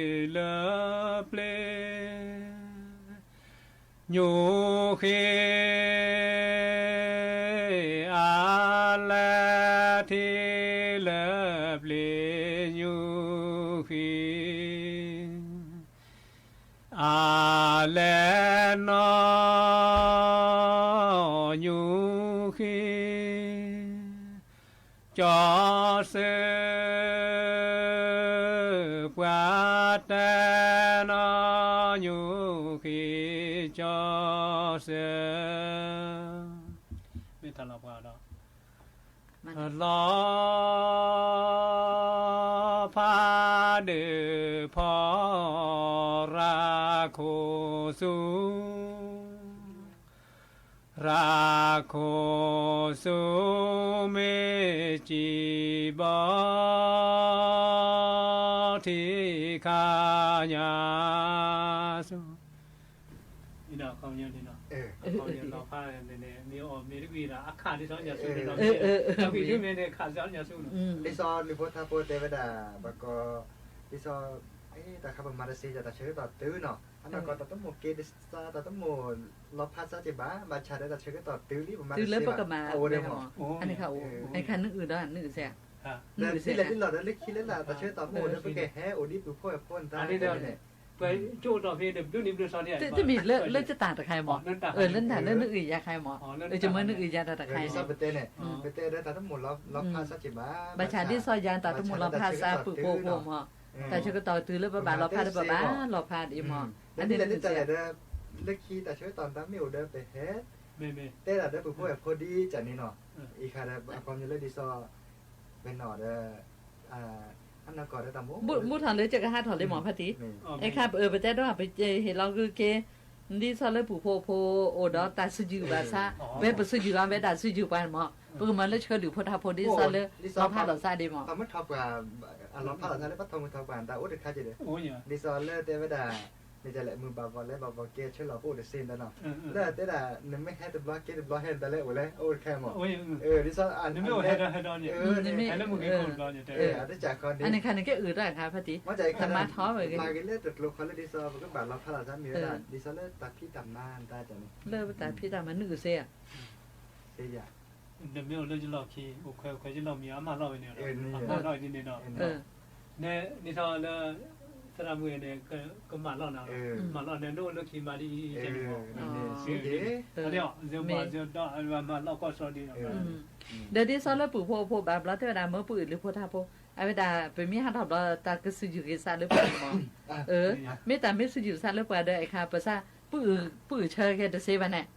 ပျ့ၤညိၣ်ဃ့, အလဲထံ လၢပျ့ၤညိၣ်ဃ့, အလဲနီၢ်ညိၣ်ဃ့, ကၠီစၢၣ်, ပှၤတဲနီၢ်ညိၣ်ဃ့, ကၠီစၢၣ်, မ့ၢ်တၢ်လီၤပှၤဒီး လီၤဖးဒုးဖီ ရၤခိၣ်စူၤ, ရၤခိၣ်စူၤ မ့ၢ်စံၣ်ဘီထံခါညါစူၤ ဒ်သိးလုၢ်ဖိထါဖိတဲဝဲဒၣ် ဘၣ်ကီး, ဒ်သိး, တၢ်ခါပမၤတသ့ တၢ်ဆၢကတီၢ်တုၤနီၤ, အနီၢ်ကီၢ်တၢ်တမိၣ်က့ၤဒ်သိး တၢ်တမိၣ်လီၤဖးစၢ်က့ၤဘၣ်, ဘၣ်ဆၣ်ဒီးတၢ်ဆၢကတီၢ်တုၤလံ ပမၤတသ့ဘၣ်, အဝဲဒၣ်မ့ၢ်, နုၢ်အုၣ်ဒီးနုၢ်စဲး ဒ်လဲၣ်ဒ်လဲၣ်ဒီး လၢခံလၢတၢ်ဆၢကတီၢ်မ့ၢ်အိၣ်ဒီး ပကဟဲအိၣ်ဒ်ပူၤဖိဝဲဖိန့ၣ် တၢ်န့ၣ် ပကၠိအိၣ်တီၢ်ဖဲန့ၣ် ဘျုးနံၣ်ဘျုးသီန့ၣ် တမ့ၢ်လၢတၢ်တခါအံၤမး, လၢတၢ်လၢနအုၣ်ယၤခါအံၤမး, ယမ့ၢ်နအုၣ်ယၤတၢ်တခါအံၤန့ၣ် ပတဲန့ၣ် ပတဲဒီးတၢ်တမိၣ်လီၤဖးစၢ်က့ၤဘၣ်, ဘၣ်ဆၣ်ဒ်သိးယၤတၢ်တမိၣ်လီၤဖးစၢ်ပုၢ်ဖိအဖိမး, တၢ်ဆၢကတီၢ်တုၤလၢပဘၣ်လီၤဖးဒီးပဘၣ်လီၤဖးဒ်အံၤမး, အန့ၣ်လၢတၢ်လဲၣ်ဒီး လၢခံတၢ်ဆၢကတီၢ်တၢ်မ့ၢ်အိၣ်ဒီးပဟဲ တဲဒၣ်ဒီးပူၤဖိဝဲဖိဒ်ကန့ၣ်နီၤ, အံၤခါဒီးအခီပညီလၢဒ်သိး ပနီၣ်ဒီး အနီၢ်ကီၢ်ဒီးတၢ်မူ ဘူးထီၣ်လၢကကဟးထီၣ်လံမးဖါတံၢ်, အခါပတဲဒီး ပဟ့ၣ်လီၤဂုာ်က့ၤ ဒ်သိးလၢပူၤဖိအဖိအိၣ်ဒီးတၢ်စုယုၢ်ဘၣ်ဆၣ်, ပပစုယုၢ်အီၤဝဲဒၣ်စုယုၢ်ပှၤန့ၣ်မး, ပကမၤလၢဆှၢဒုၣ်ဖိထၣ်ဖိဒ်သိးလၢ လီၤဖးလီၤစၢ်ဒ်မး, လီၤဖးလီၤစၢ်လၢပထီၣ်မုၢ်ထီၣ်ပှၢ် အလီၤဖးလီၤစၢ်လၢပထီၣ်မုၢ်ထီၣ်ပှၢ် တၢ်အိၣ်တခါက့ၤဒီး ဒ်သိးလၢတဲဝဲဒၣ် မ့ၢ်တၢ်လဲၣ် မုၢ်ဘၣ်ဘီၣ်လဲၤဘၣ်ဘီၣ်ကဲဆၢလီၤပအိၣ်တသ့တၢ်နီၤ, လၢတဲဒၣ် နမ့ၢ်ဟဲတဘျီက့ၤတဘျီဟဲတၢ်လၢအိၣ်လဲၣ် အိၣ်တခါမး, ဒ်သိး အတကးခီန့ၣ် အန့ၣ်ခါန့ၣ်ကဲအုၣ်တၢ်ခါဖါတံၢ်, မၤက့ၤလၢတကျိၤခီလၢဒ်သိး ပကဘၣ်လီၤဖးလီၤစၢ်မ့ၢ်ဝဲဒၣ် ဒ်သိးလၢတၢ်ဖံးတၢ်မၤတၢ်န့ၣ်, လၢပတၢ်ဖံးတၢ်မၤနုာ်စ့ဧါ နမ့ၢ်အိၣ်လၢယလီၢ်ခံ အိၣ်ခွဲးခွဲးယလီၢ်မံၤ အမၢလီၤဝဲန့ၣ်ဒီး အမၢလီၤဒ်န့ၣ်ဒီး နဒ်သိးလၢ သရၣ်မုၣ်န့ၣ် ကမၢလီၤနၤ, မၢလီၤန့ၣ် နအိၣ်လၢခံမၤဒ်အံၤန့ၣ်, မၢလီၤကီၢ်စီဒီး ဒီးဒ်သိးလၢပူၤဖိအဖိဘၣ်ဘျီတဲဝဲဒၣ် မၢပုၢ်အုၣ်လၢဖိထၣ်ဖိ, အဝဲဒၣ် ပမ့ၢ်ဟးထီၣ်ဘျီတၢ်ကစုယုၢ်က့ၤစးလၢပှၤန့ၣ်မး, မ့ၢ်တၢ်မ့ၢ်စုယုၢ်စးလၢပှၤဒီး အခါပစး ပုၢ်အုၣ်ဆၢက့ၤတသ့ဘၣ်န့ၣ်,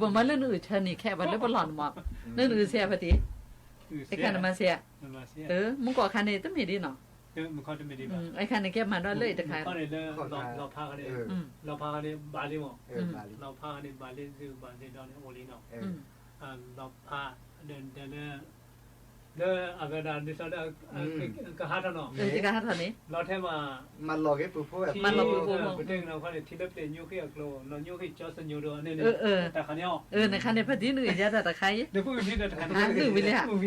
ပမၤလၢနအုၣ်ဆၢန့ၣ် ခဲအံၤဘၣ်လၢပလီၢ်န့ၣ်မး, နနအုၣ်စ့ဧါဖါတံၢ်, အခါနမၤစ့ဧါ, မူကီၢ်ခါန့ၣ် တမ့ၢ်ဒ်နီၤ, အခါန့ၣ်ကဲမၤဒီးလၢအံၤတခါ, လီၤဖးန့ၣ် လီၤဖးန့ၣ် ဘၣ်လံမး, လီၤဖးန့ၣ် ဘၣ်လံ စုဘၣ်လံဒီးန့ၣ် အိၣ်လံနီၤ, လီၤဖး ဒီးလၢ လၢအဝဲဒၣ်ဒ်သိးလၢ ကဟးထီၣ်နီၤ, ကဟးထီၣ်န့ၣ် လီၤထဲမး မၤလီၤက့ၤပူၤဖိဝဲ မၤလီၤပူၤဖိဖိ ပတဲကနီၤခီန့ၣ် ထံလၢပျဲၢ်ညိၣ်ဃ့ၢ်အကျိၤ နီၢ်ညိၣ်ဃ့ၢ်ကၠီသညိၤဒီး အန့ၣ်န့ၣ် တၢ်ခါန့ၣ်အီၤ နခါန့ၣ် ဖါတံၢ်နုာ်ယၤတၢ်တခါအံၤ နဖုၣ်ကထံတၢ်တခါန့ၣ် အုၣ်ဝံၤလံ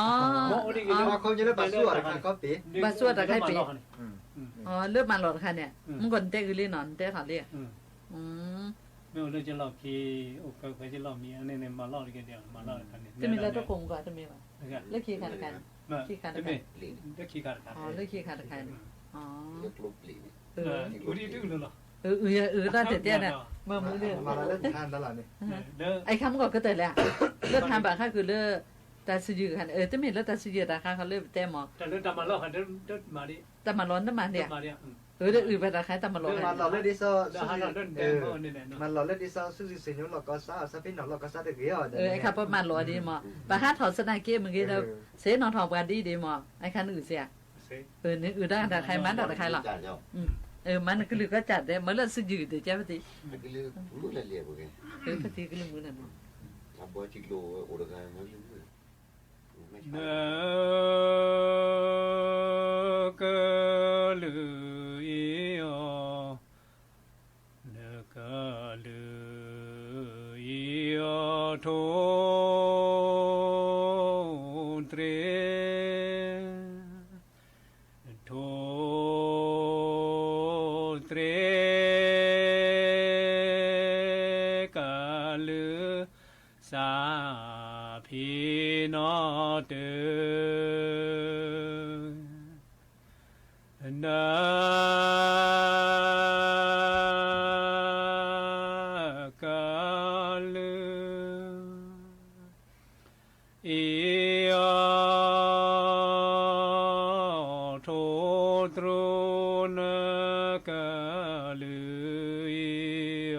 ဧါ, မ့ၢ်အိၣ်ဒ်က့ၤလၢ အခီပညီလၢဘၣ်ဆူၣ်အီၤတခါခီပ့ၤ ဘၣ်ဆူၣ်အီၤတခါပ့ၤ လၢမၤလီၤတခါန့ၣ် မုၢ်ကီၢ်နတဲဂ့ၤလံနီၤ နတဲထီၣ်လံ မ့ၢ်အိၣ်လၢယလီၢ်ခံ အိၣ်ခွဲးခွဲးယလီၢ်မံၤ အန့ၣ်န့ၣ် မၤလီၢ်တက့ၢ်ဒီး မၤလီၢ်တခါန့ၣ် တမ့ၢ်လၢတခိၣ်မုၢ်ကီၢ်တမ့ၢ်ဘၣ် လၢခံခါတခါန့ၣ် ခံခါတခါ လၢခံခါတခါန့ၣ် လၢကျိၤပျံၤန့ၣ် အုၣ်တၢ်တဲတဲန့ၣ် မၤမုာ်န့ၣ် အခါမုၢ်ကီၢ်ကတၢၢ်လဲၣ် လၢထါဘၣ်ခါကုာ်လၢ တၢ်စုယုၢ်ခါန့ၣ် တမ့ၢ်လၢတၢ်စုယုၢ်တၢ်ခါခီလၢပတဲမး တၢ်မၤလီၤတမၤန့ၣ် အုၣ်တၢ်အုၣ်ဘၣ်တၢ်ခါတၢ်မၤလီၤ မၤလီၤလၢဒ်သိး မၤလီၤလၢဒ်သိးစုစ့ၣ်စ့ၣ်ညိလီၢ်ကီၢ်ဆၢ အစးဖဲနီၢ်လီၢ်ကီၢ်ဆၢတဂ့ၤအီၤ အခါပမၤလီၤဒ်မး ပဟးထီၣ်ဆနၢ်က့မ့ၢ်ဂ့ၤဒီး စ့ၢ်နီၣ်ထီၣ်ပှၤဒ်ဒ်မး အခါနုာ်စ့ၢ် နုာ်တၢ်တခါမၤတၢ်တခါလီၤ မၤနကလုၢ်ကီၢ်ကၢ်ဒဲး မၤလၢစုယုၢ်ဒဲးကၢ်ပတံၢ် ပတံၢ်ကလုၢ်မုၢ်န့ၣ် နကလုၢ်အံၤအီၤ နကလုၢ်အံၤအီၤ ထိၣ်တြ့ ထိၣ်တြ့ ကလုၢ် စးဖံးနီၣ်တၢ် န ကလုၢ် အံၤအီၤ ထိၣ်တြူ နကလုၢ်အံၤအီၤ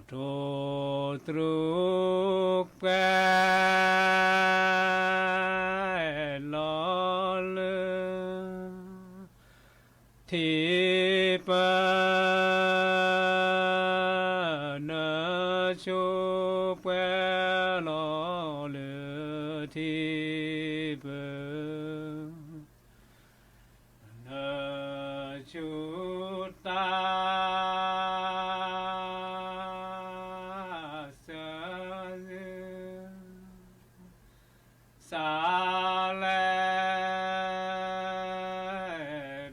ထိၣ်တြူ ပှဲၤလီၤလၢ ထံပၢၢ် နဆိ ပှဲၤလီၤလၢထံပၢၢ် နဆိ တၢ် စၢၤ စးလဲ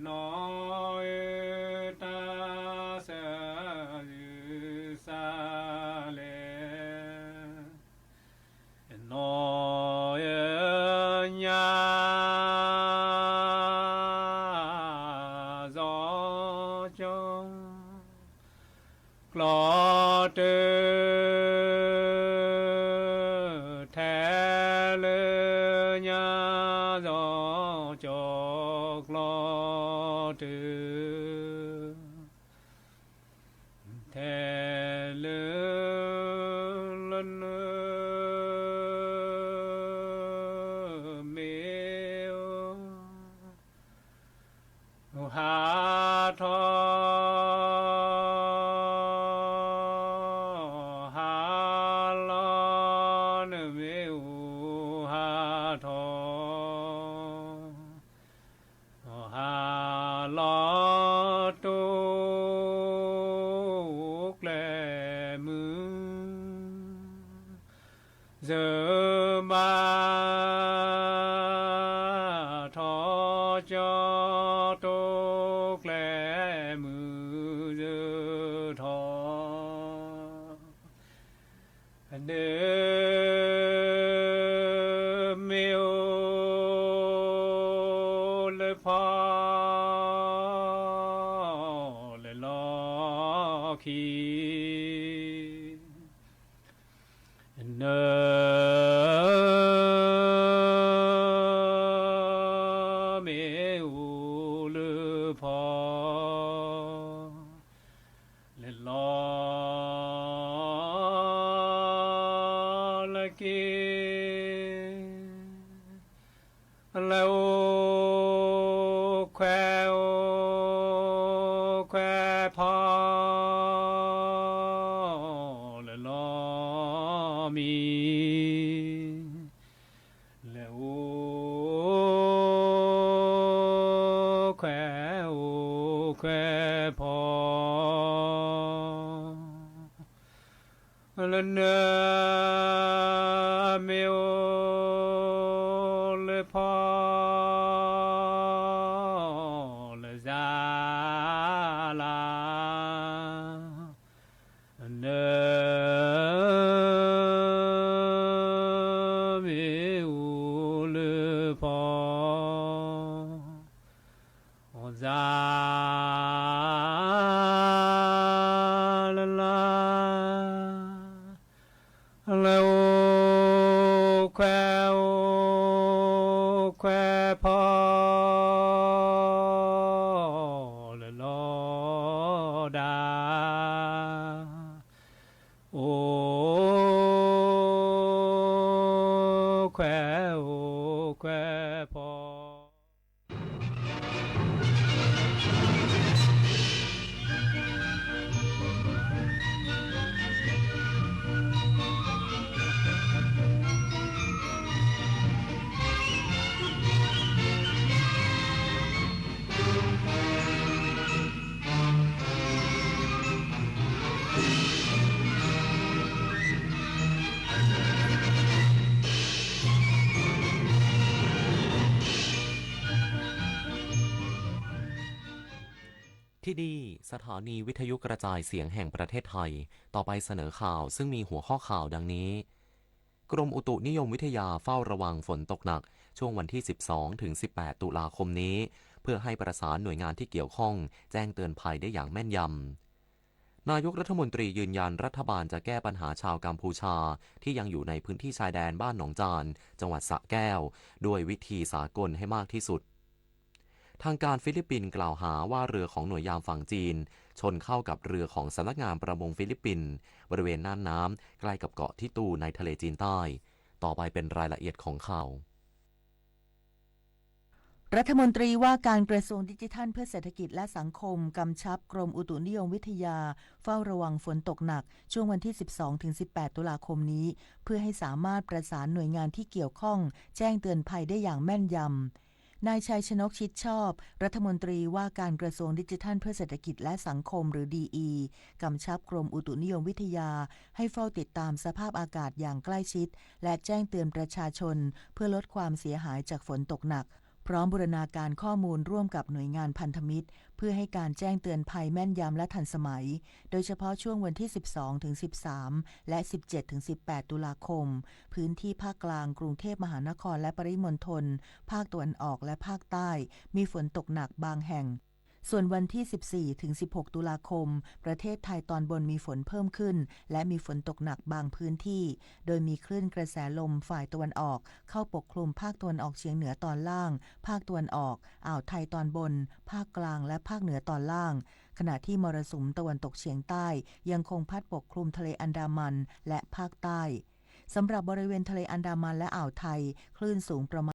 နီၢ်ဧၢ တၢ်စၢၤ စးလဲ နီၢ် လီၤတိၢ်ကျဲမုၢ် စၢၤဘၣ်ထီၣ်ကၠီ တိၢ်ကျဲမုၢ်စၢၤထီၣ် နမ့ၢ်အိၣ်လၢဖီ လဲၤလီၤခံ နမ့ၢ်အိၣ်လၢဖီ လဲၤလီၤလၢက့ၤ လဲၤအိၣ်ခွဲးအိၣ်ခွဲးဖီ လဲၤလီၤမံ လဲၤအိၣ်ခွဲးအိၣ်ခွဲးဖီ လၢနမ့ၢ်အိၣ်လၢဖီ လၢစါလါ နမ့ၢ်အိၣ်လၢဖီ စါလါ လဲၤအိၣ်ခွဲးအိၣ်ခွဲးဖီ လဲၤလီၤဒၣ် အိၣ်ခွဲးအိၣ်ခွဲးဖီ ที่นี่ สถานีวิทยุกระจายเสียงแห่งประเทศไทย ต่อไปเสนอข่าวซึ่งมีหัวข้อข่าวดังนี้ กรมอุตุนิยมวิทยาเฝ้าระวังฝนตกหนักช่วงวันที่ สิบสองถึงสิบแปด ตุลาคมนี้ เพื่อให้ประสานหน่วยงานที่เกี่ยวข้องแจ้งเตือนภัยได้อย่างแม่นยำ นายกรัฐมนตรียืนยันรัฐบาลจะแก้ปัญหาชาวกัมพูชาที่ยังอยู่ในพื้นที่ชายแดนบ้านหนองจาน จังหวัดสระแก้ว ด้วยวิธีสากลให้มากที่สุด ทางการฟิลิปปินส์กล่าวหาว่าเรือของหน่วยยามฝั่งจีนชนเข้ากับเรือของสำนักงานประมงฟิลิปปินส์บริเวณน่านน้ำใกล้กับเกาะทิตูในทะเลจีนใต้ ต่อไปเป็นรายละเอียดของข่าว รัฐมนตรีว่าการกระทรวงดิจิทัลเพื่อเศรษฐกิจและสังคมกำชับกรมอุตุนิยมวิทยาเฝ้าระวังฝนตกหนักช่วงวันที่ สิบสองถึงสิบแปด ตุลาคมนี้ เพื่อให้สามารถประสานหน่วยงานที่เกี่ยวข้องแจ้งเตือนภัยได้อย่างแม่นยำ นายชัยชนก ชิดชอบ รัฐมนตรีว่าการกระทรวงดิจิทัลเพื่อเศรษฐกิจและสังคม หรือ ดีอี กำชับกรมอุตุนิยมวิทยาให้เฝ้าติดตามสภาพอากาศอย่างใกล้ชิด และแจ้งเตือนประชาชนเพื่อลดความเสียหายจากฝนตกหนัก พร้อมบูรณาการข้อมูลร่วมกับหน่วยงานพันธมิตร เพื่อให้การแจ้งเตือนภัยแม่นยำและทันสมัย โดยเฉพาะช่วงวันที่ สิบสองถึงสิบสาม และ สิบเจ็ดถึงสิบแปด ตุลาคม พื้นที่ภาคกลาง กรุงเทพมหานครและปริมณฑล ภาคตะวันออกและภาคใต้ มีฝนตกหนักบางแห่ง ส่วนวันที่ สิบสี่ถึงสิบหก ตุลาคม ประเทศไทยตอนบนมีฝนเพิ่มขึ้น และมีฝนตกหนักบางพื้นที่ โดยมีคลื่นกระแสลมฝ่ายตะวันออกเข้าปกคลุมภาคตะวันออกเฉียงเหนือตอนล่าง ภาคตะวันออก อ่าวไทยตอนบน ภาคกลาง และภาคเหนือตอนล่าง ขณะที่มรสุมตะวันตกเฉียงใต้ยังคงพัดปกคลุมทะเลอันดามันและภาคใต้ สำหรับบริเวณทะเลอันดามันและอ่าวไทย คลื่นสูงประมาณ